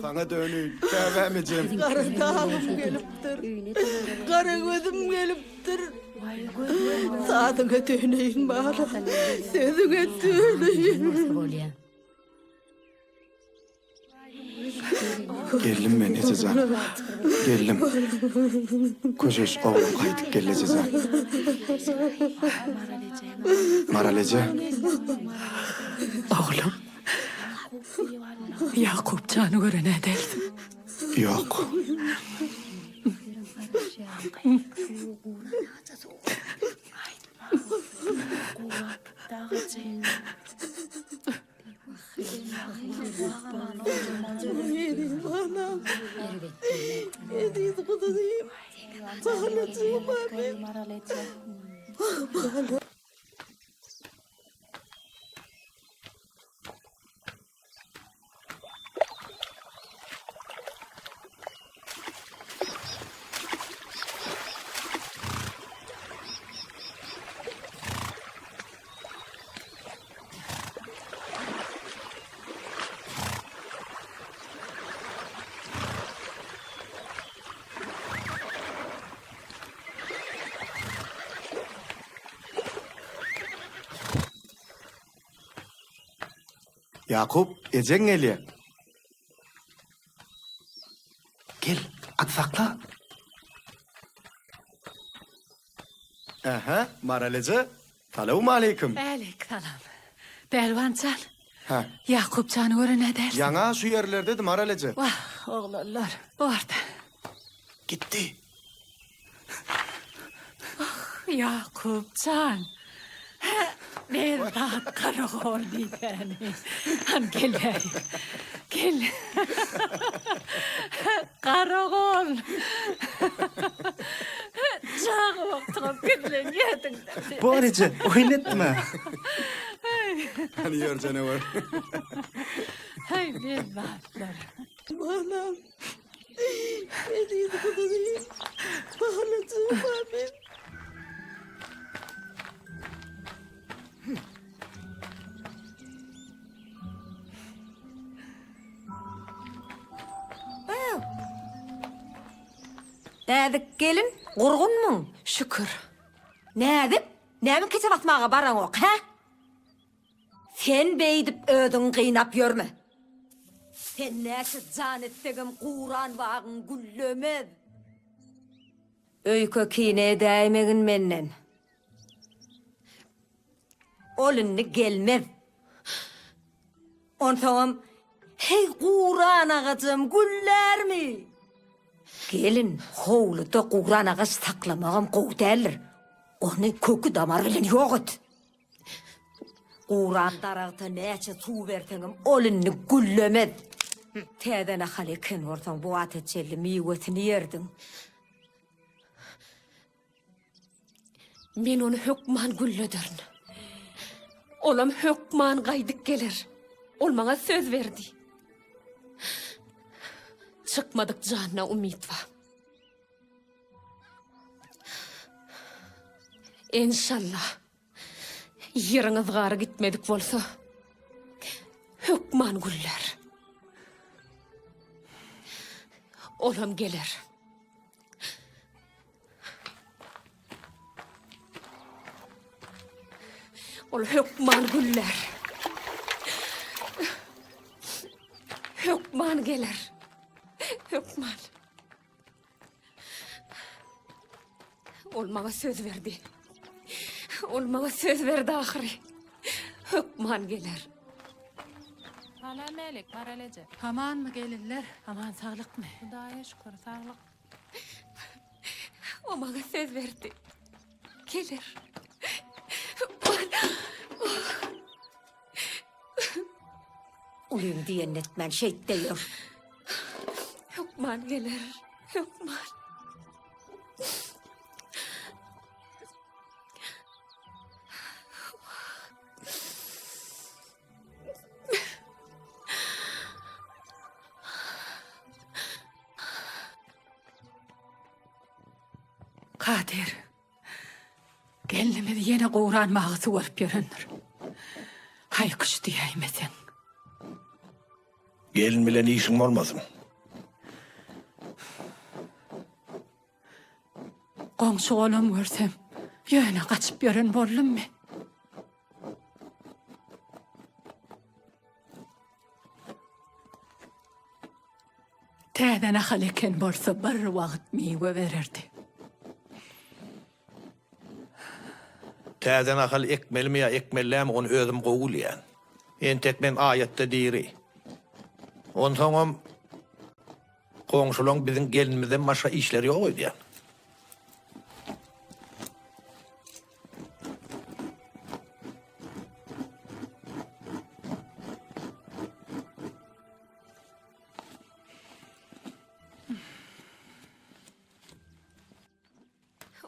Saňa döneýin, käbäm ejem. Gara dagym gelipdir. Gara gözüm gelipdir. Sazyňa döneýin balam. Sözüňe döneýin. Geldim men ejejan. Geldim. Köşeş oglum gaýdyp geldi ejejan. Maral eje. Oglum. Ýakup jany gören-ä dälsiň. Ýok. Eziz guzym. Balajygym Balam. Ýakup, ejeň gelýär. Gel, at sakla. Ähä, Maral eje, salowmaleýkim. Äleýk salam. Pälwan jan. Hä. Ýakup jany gören-ä dälsiň. Ýaňa şu ýerlerdedi, Maral eje. Wah, oglanlar, borda. Gitdi. Ah, Ýakup jan. Hä, bezzat garagol diýsäni. Hany gel bäri. Gel. Garagol. Çaga wagtyňam gizlenýärdiň. Bor eje, oýun etme. Hany ýör janawer. Haý, bezzatlar. Balam. Eziz guzym. Balajygym men. Näzik gelin, gurgunmyň? Şükür. Näzik, näme keçe basmaga baraňok, hä? Sen beýdip özüňi gynap ýörme. Sen näçe jan etsegem guran bagyň güllemez. Öýke-kine edäýmegin menden. Ol indi gelmez. Onsoňam, heý, guran agajam güllärmi? Gelin, howluda guran agaç saklamagam gowy däldir. Ony köki-damary bilen ýok et. Guran daragta näçe suw berseňem, ol indi güllemez. Täze nahal eken bolsaň, bu wagta çenli miwesini ýerdiň. Men ony hökman güllederin. Olam hökman gaýdyp geler. Ol maňa söz berdi. Çykmadyk janyna umyt bar. Enşalla. Ýeriň yzgary gitmedik bolsa, hökman güllär. Olam geler. Ol hökman güllär. Hökman geler. Hökman. Ol maňa söz berdi. Ol maňa söz berdi ahyry. Hökman geler. Salam älik, Maral eje. Amanmy gelinler? Aman saglykmy? Hudaýa şükür, saglyk. O maňa söz berdi. Geler. Ulyň diýenini etmän şeýtde ýör. Hökman geler, hökman. Kadyr. Gelnimiz ýene gowranmaga suwaryp ýörendir. Haý-küş diýäýmeseň. Gelin bilen işiň bolmasyn. Goňşy-golam görsem, ýöne gaçyp ýören boldum men. Täze nahal eken bolsa bir wagt miwe bererdi. Täze nahal ekmelimi ýa ekmeli dälmi ony özüm gowy bilýän. Entek men aýatda diri. Onsoňam goňşulaň biziň gelinimizden başga işleri ýok öýdýän.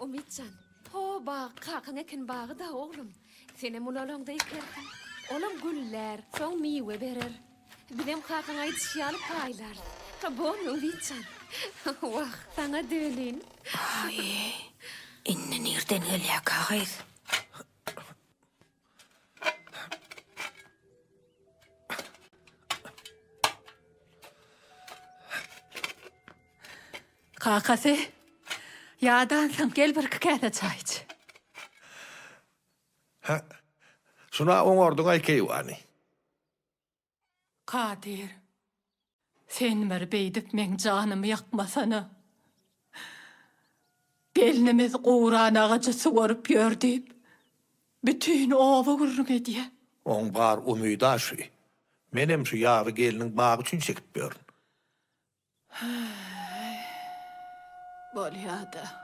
Umytjan, ho bag kakaň eken bagy-da oglum. Senem ulalaňda ekersiň. Olam güllär, soň miwe berer. Bizem kakaň aýdyşy ýaly paýlarys. Bormy, Umytjan? Wah, saňa döneýin. Aý, indi nirden gelýärkä gyz? Kakasy, ýadansyň, gel birki käse çaý iç. Hä, şuna oňardyň-aý keýwany. Kadyr, sen bir beýdip meň janymy ýakmasana. Gelnimiz guran agajy suwaryp ýör diýip, bütin oba gürrüň edýä. Oň bar umyda şu. Menem şu ýaby gelniň bagy üçin çekip ýörün. Häý, bolýa-da.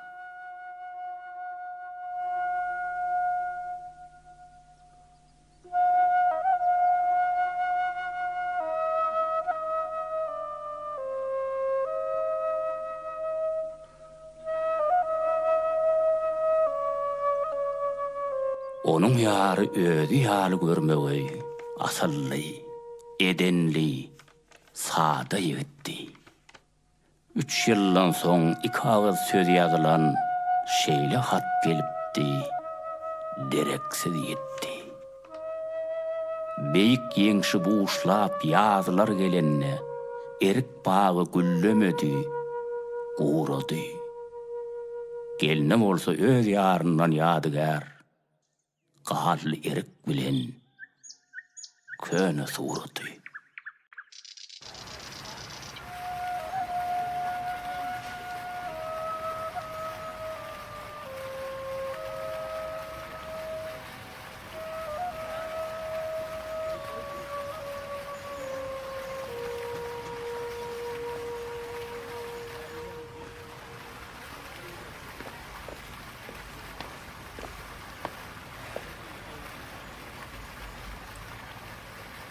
Onuň ýary özi ýaly görmegeý, asylly, edenli, sada ýigitdi. Üç ýyldan soň iki agyz söz ýazylan şeýle hat gelipdi, dereksiz ýitdi. Beýik ýeňşi buşlap ýazlar gelende, erik bagy güllemedi, gurady. Gelne bolsa öz ýaryndan ýadygär. Garly erik bilen köne suraty.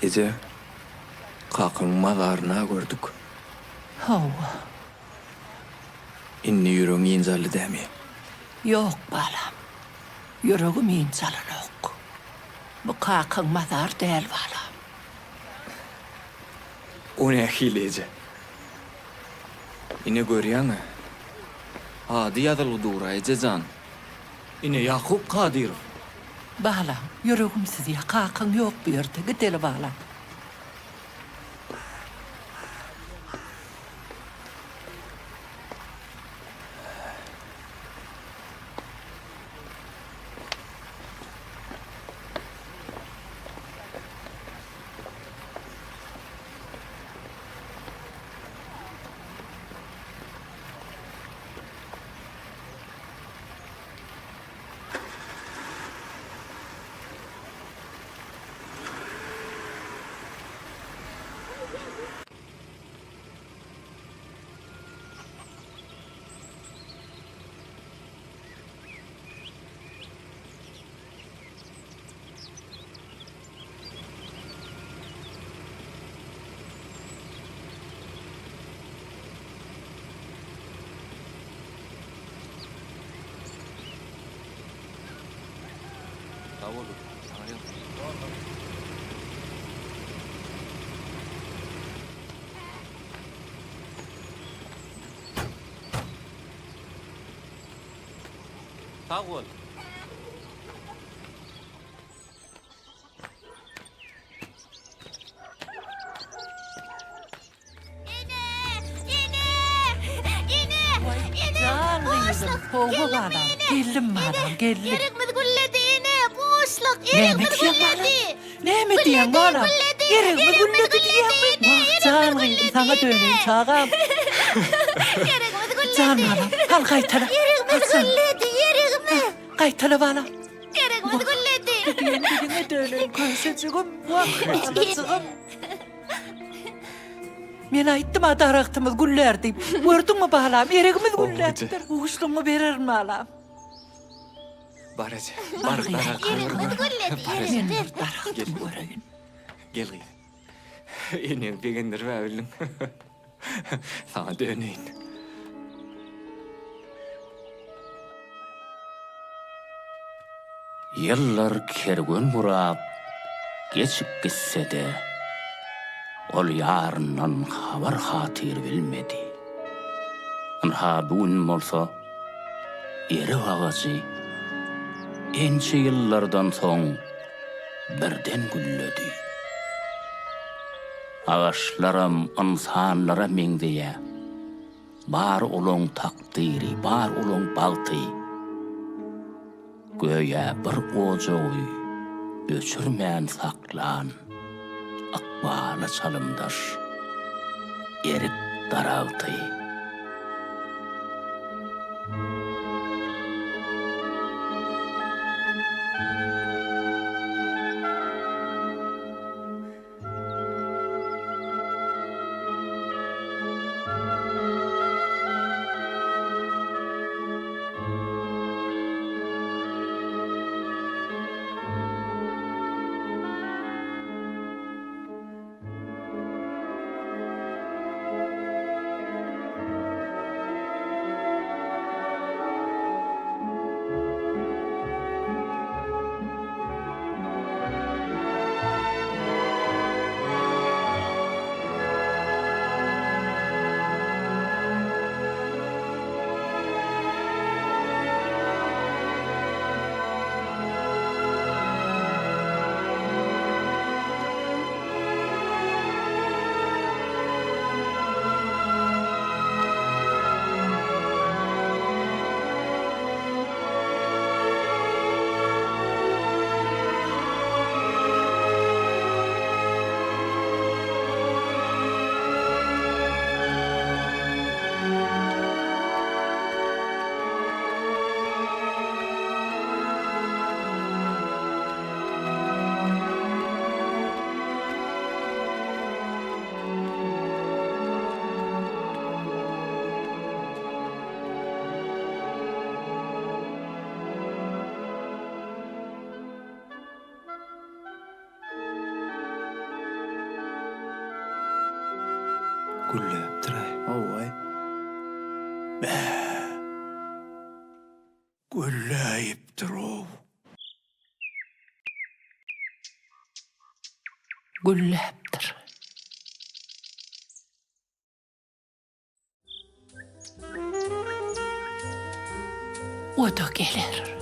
Eje, kakamyň mazaryny-a gördük. Hawa. Indi ýüregiň ynjaldy dämi? Ýok, balam. Ýüregim ynjalanok. Bu kakaň mazary däl, balam. O nähili, eje? Ine görýäň-ä. Ady ýazylgy dur-a, eje jan. Ine, Ýakup Kadyrow. Balam, ýüregim syzýa, kakaň ýok bu ýerde, gideli balam. bol. Sag bol. Jan gyzym, gowy balam, geldim balam, geldim. Erigimiz gülledi ene, buşluk, Näme erigimiz diýýäň balam? gülledi. Näme diýýäň balam? Erigimiz gülledi diýýäňmi? Wah, jan gyzym, saňa döneýin çagam. Erigimiz gülledi. Jan balam, hal gaýtala. Erigimiz Haçan? gülledi, erigimiz. Gaýtala balam. Erigimiz gülledi. Diýen diliňe döneýin köşejigim, wah, balajygym. Men aýtdym-a daragtymyz güllär diýip. Gördüňmi balam, erigimiz gülläpdir. Buşlugyňy bererin balam. Bar eje, bar daragt Erigimiz gülledi, Bar eje. Men bir daragtymy göreýin. Gel gyz. Eneňi begendirip-ä bildiň. Saňa döneýin. Ýyllar kerwen gurap, geçip gitse-de, ol ýaryndan habar-hatyr bilmedi. Ynha, bu gün bolsa erik agajy ençe ýyllardan soň birden gülledi. Agaçlaram ynsanlara meňzeýär. Bar olaň takdyry, bar olaň bagty. Göýä bir ojagy öçürmän saklan ykbala çalymdaş erik daragty. Gülläpdir-aý. Hawa-aý. Bä! Gülläýipdir-ow. Gülläpdir. O-da geler.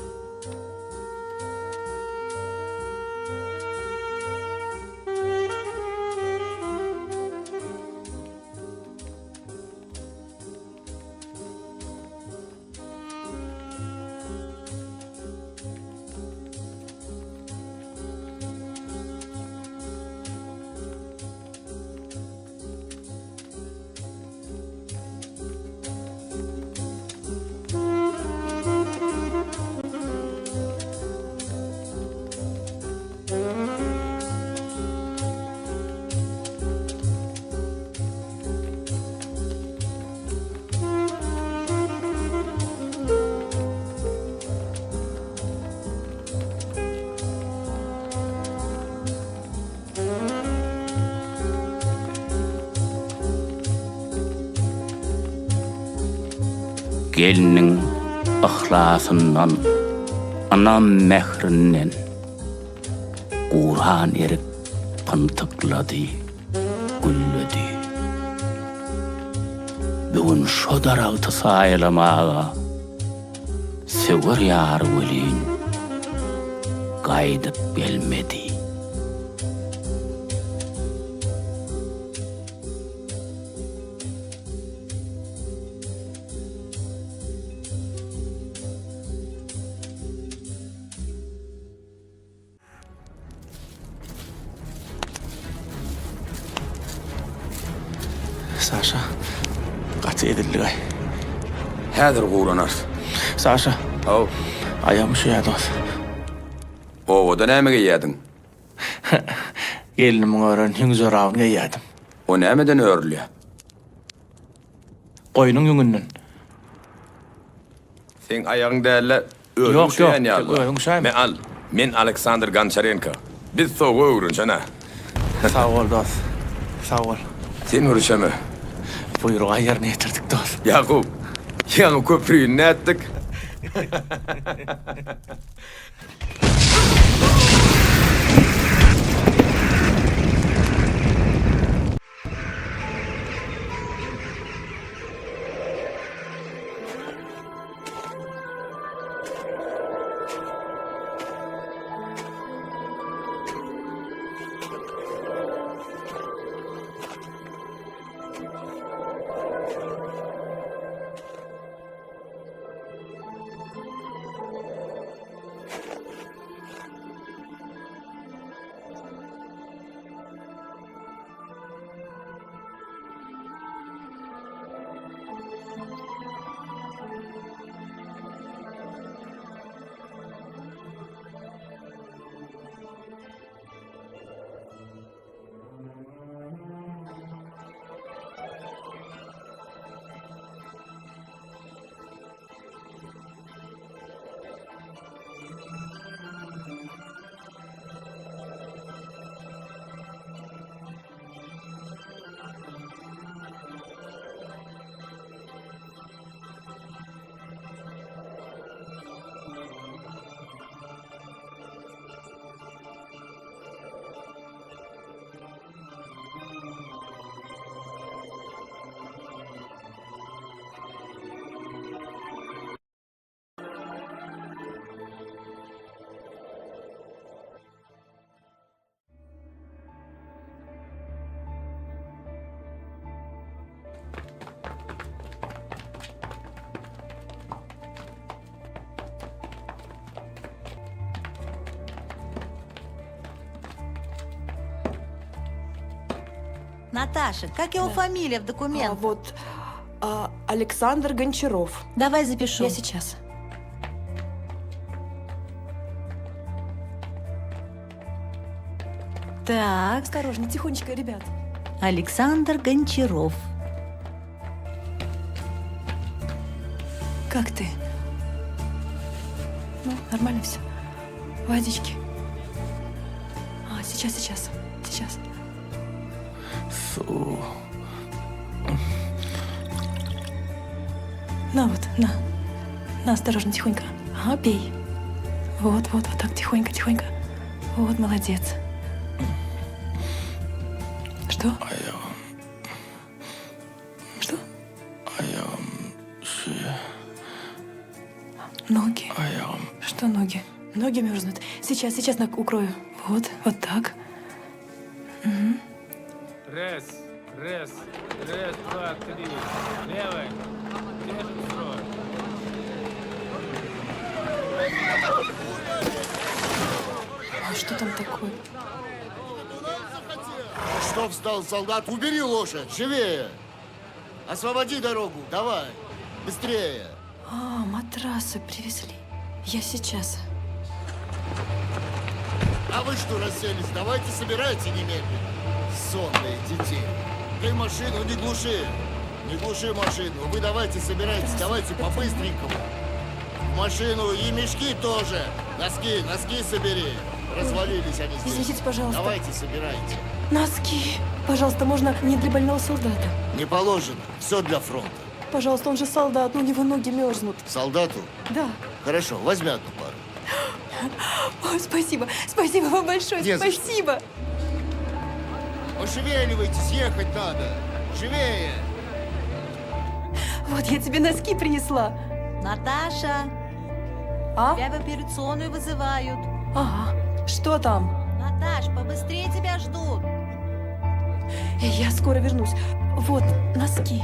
Gelniň yhlasyndan, ynam-mährinden. Guran erik pyntyklady, gülledi. Bu gün şo daragty saýalamaga söwer ýary welin, gaýdyp gelmedi. Saşa, gaty ezildigaý. Häzir guranarys. Saşa. Haw. Aýagym üşeýär dos. Obada näme geýýädiň? Gelnimiň ören ýüň jorabyny geýýädim. O nämeden örülýär? Goýnuň ýüňünden. Seň aýagyň däl-de, özüň Ýok, ýok, üşeýän ýaly. özüň üşäýme. Me al, men Aleksandr Gonçarenko. Biz sowuga öwrenişen-ä. Sag bol, dos. Sag bol. Sen bir üşeme. Buýrugy ýerine ýetirdik, dos. Ýakup, ýaňy köprini nätdik? Наташа, как его фамилия в документах? А, вот а, Александр Гончаров. Давай запишу. Я сейчас. Так. Осторожно, тихонечко, ребят. Александр Гончаров. Как ты? Ну, нормально все. Водички. А, сейчас, сейчас, сейчас. Suw. На вот, на. На, осторожно, тихонько. Ага, пей. Вот, вот, вот так, тихонько, тихонько. Вот, молодец. Что? Aýagym. Что? Aýagym üşüýär. Ноги. Aýagym. Что ноги? Ноги мерзнут. Сейчас, сейчас на укрою. Вот, вот так. Угу. Раз, раз, раз, два, три. Левой. Держим строй. А что там такое? Что встал, солдат? Убери лошадь! Живее! Освободи дорогу! Давай! Быстрее! А, матрасы привезли. Я сейчас. А вы что расселись? Давайте собирайте немедленно. Сонные детей. Ты машину не глуши. Не глуши машину. Вы давайте собирайтесь, давайте по-быстренькому. В машину и мешки тоже. Носки, носки собери. Развалились они здесь. Извините, пожалуйста. Давайте собирайте. Носки. Пожалуйста, можно не для больного солдата. Не положено. Все для фронта. Пожалуйста, он же солдат, но у него ноги мерзнут. Солдату? Да. Хорошо, возьми одну пару. О, спасибо, спасибо вам большое, Не за что. спасибо. Пошевеливайтесь, ехать надо. Живее! Вот я тебе носки принесла. Наташа! А? Тебя в операционную вызывают. Ага. Что там? Наташ, побыстрее тебя ждут. Эй, я скоро вернусь. Вот, носки.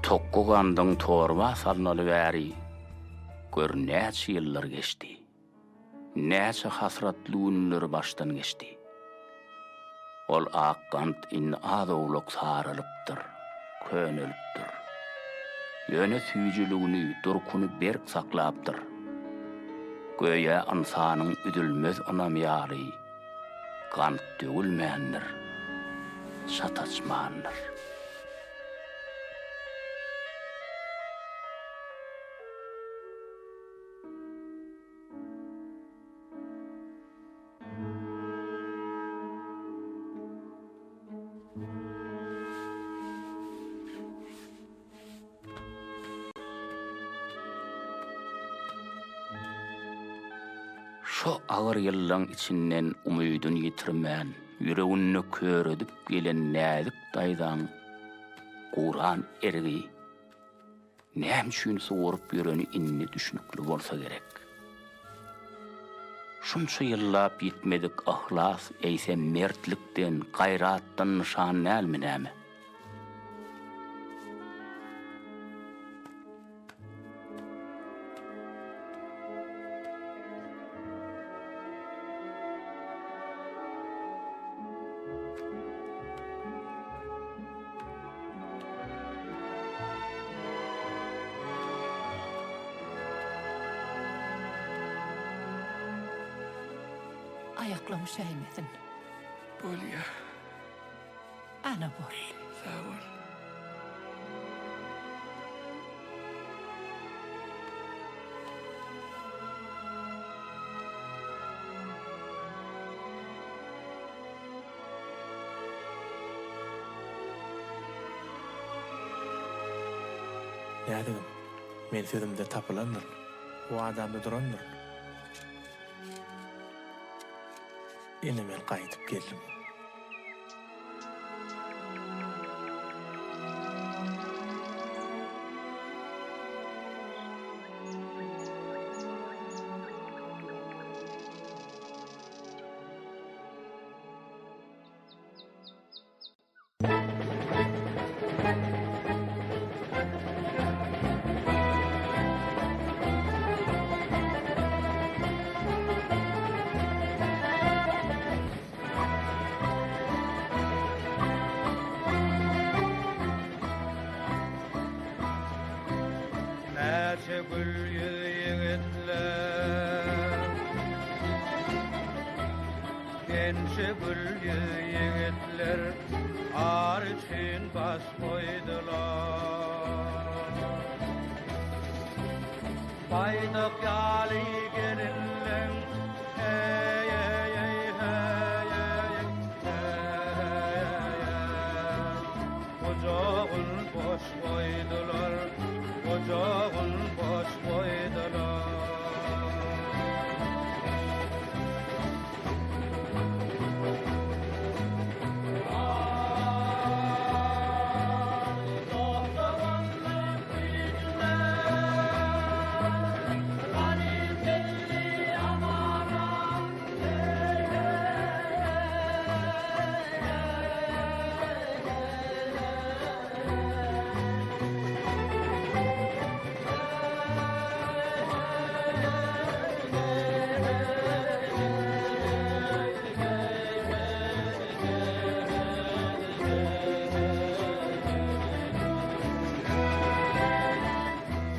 Tokga gandyň torba salnaly bäri gör näçe ýyllar geçdi. Näçe hasratly günler başdan geçdi. Ol ak gant indi az-owlak saralypdyr, könelipdir. Ýöne süýjüligini, durkuny berk saklapdyr. Göýä ynsanyň üzülmez ynamy ýaly gant döwülmändir, çat açmandyr. Şo agyr ýyllaň içinden umydyny ýitirmän, ýüreginde köredip gelen Näzik daýzaň guran erigi Näme üçin suwaryp ýöreni indi düşnükli bolsa gerek. Şunça ýyllap ýitmedik yhlas eýsem mertlikden, gaýratdan nyşan dälmi näme? Aýaklaň üşäýmesin. Bolýa. Ana boldy. Sag bol. Nädigim, men sözümde tapylandyryn, wadamda durandyryn. Ine men gaýdyp geldim. Näçe gül ýüz ýigitler Ençe gül ýüz ýigitler Ar üçin baş goýdular. Baýdak ýaly gelinleň Heý-eý-eý, heý-eý-eý, heý-eý-eý. Gujagyn boş goýdular, Gujagyn boş goýdular.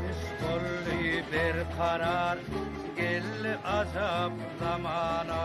Iş boldy berkarar, geldi ajap zamana.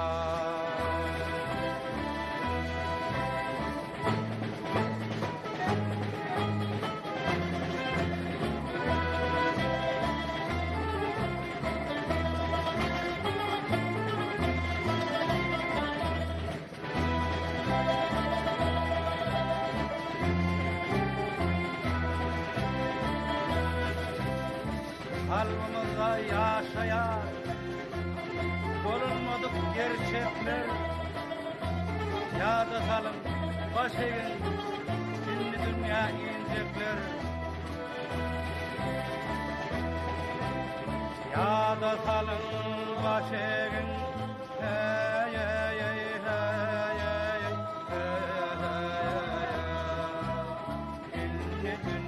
Kalbymyzda ýaşaýar Bolunmadyk gerçekler Ýada salyň, baş egiň Indi dünýä injekler Ýada salyň, baş egiň Heý-heý-heý, heý-heý-heý, heý-heý-heý. Indi dünýä.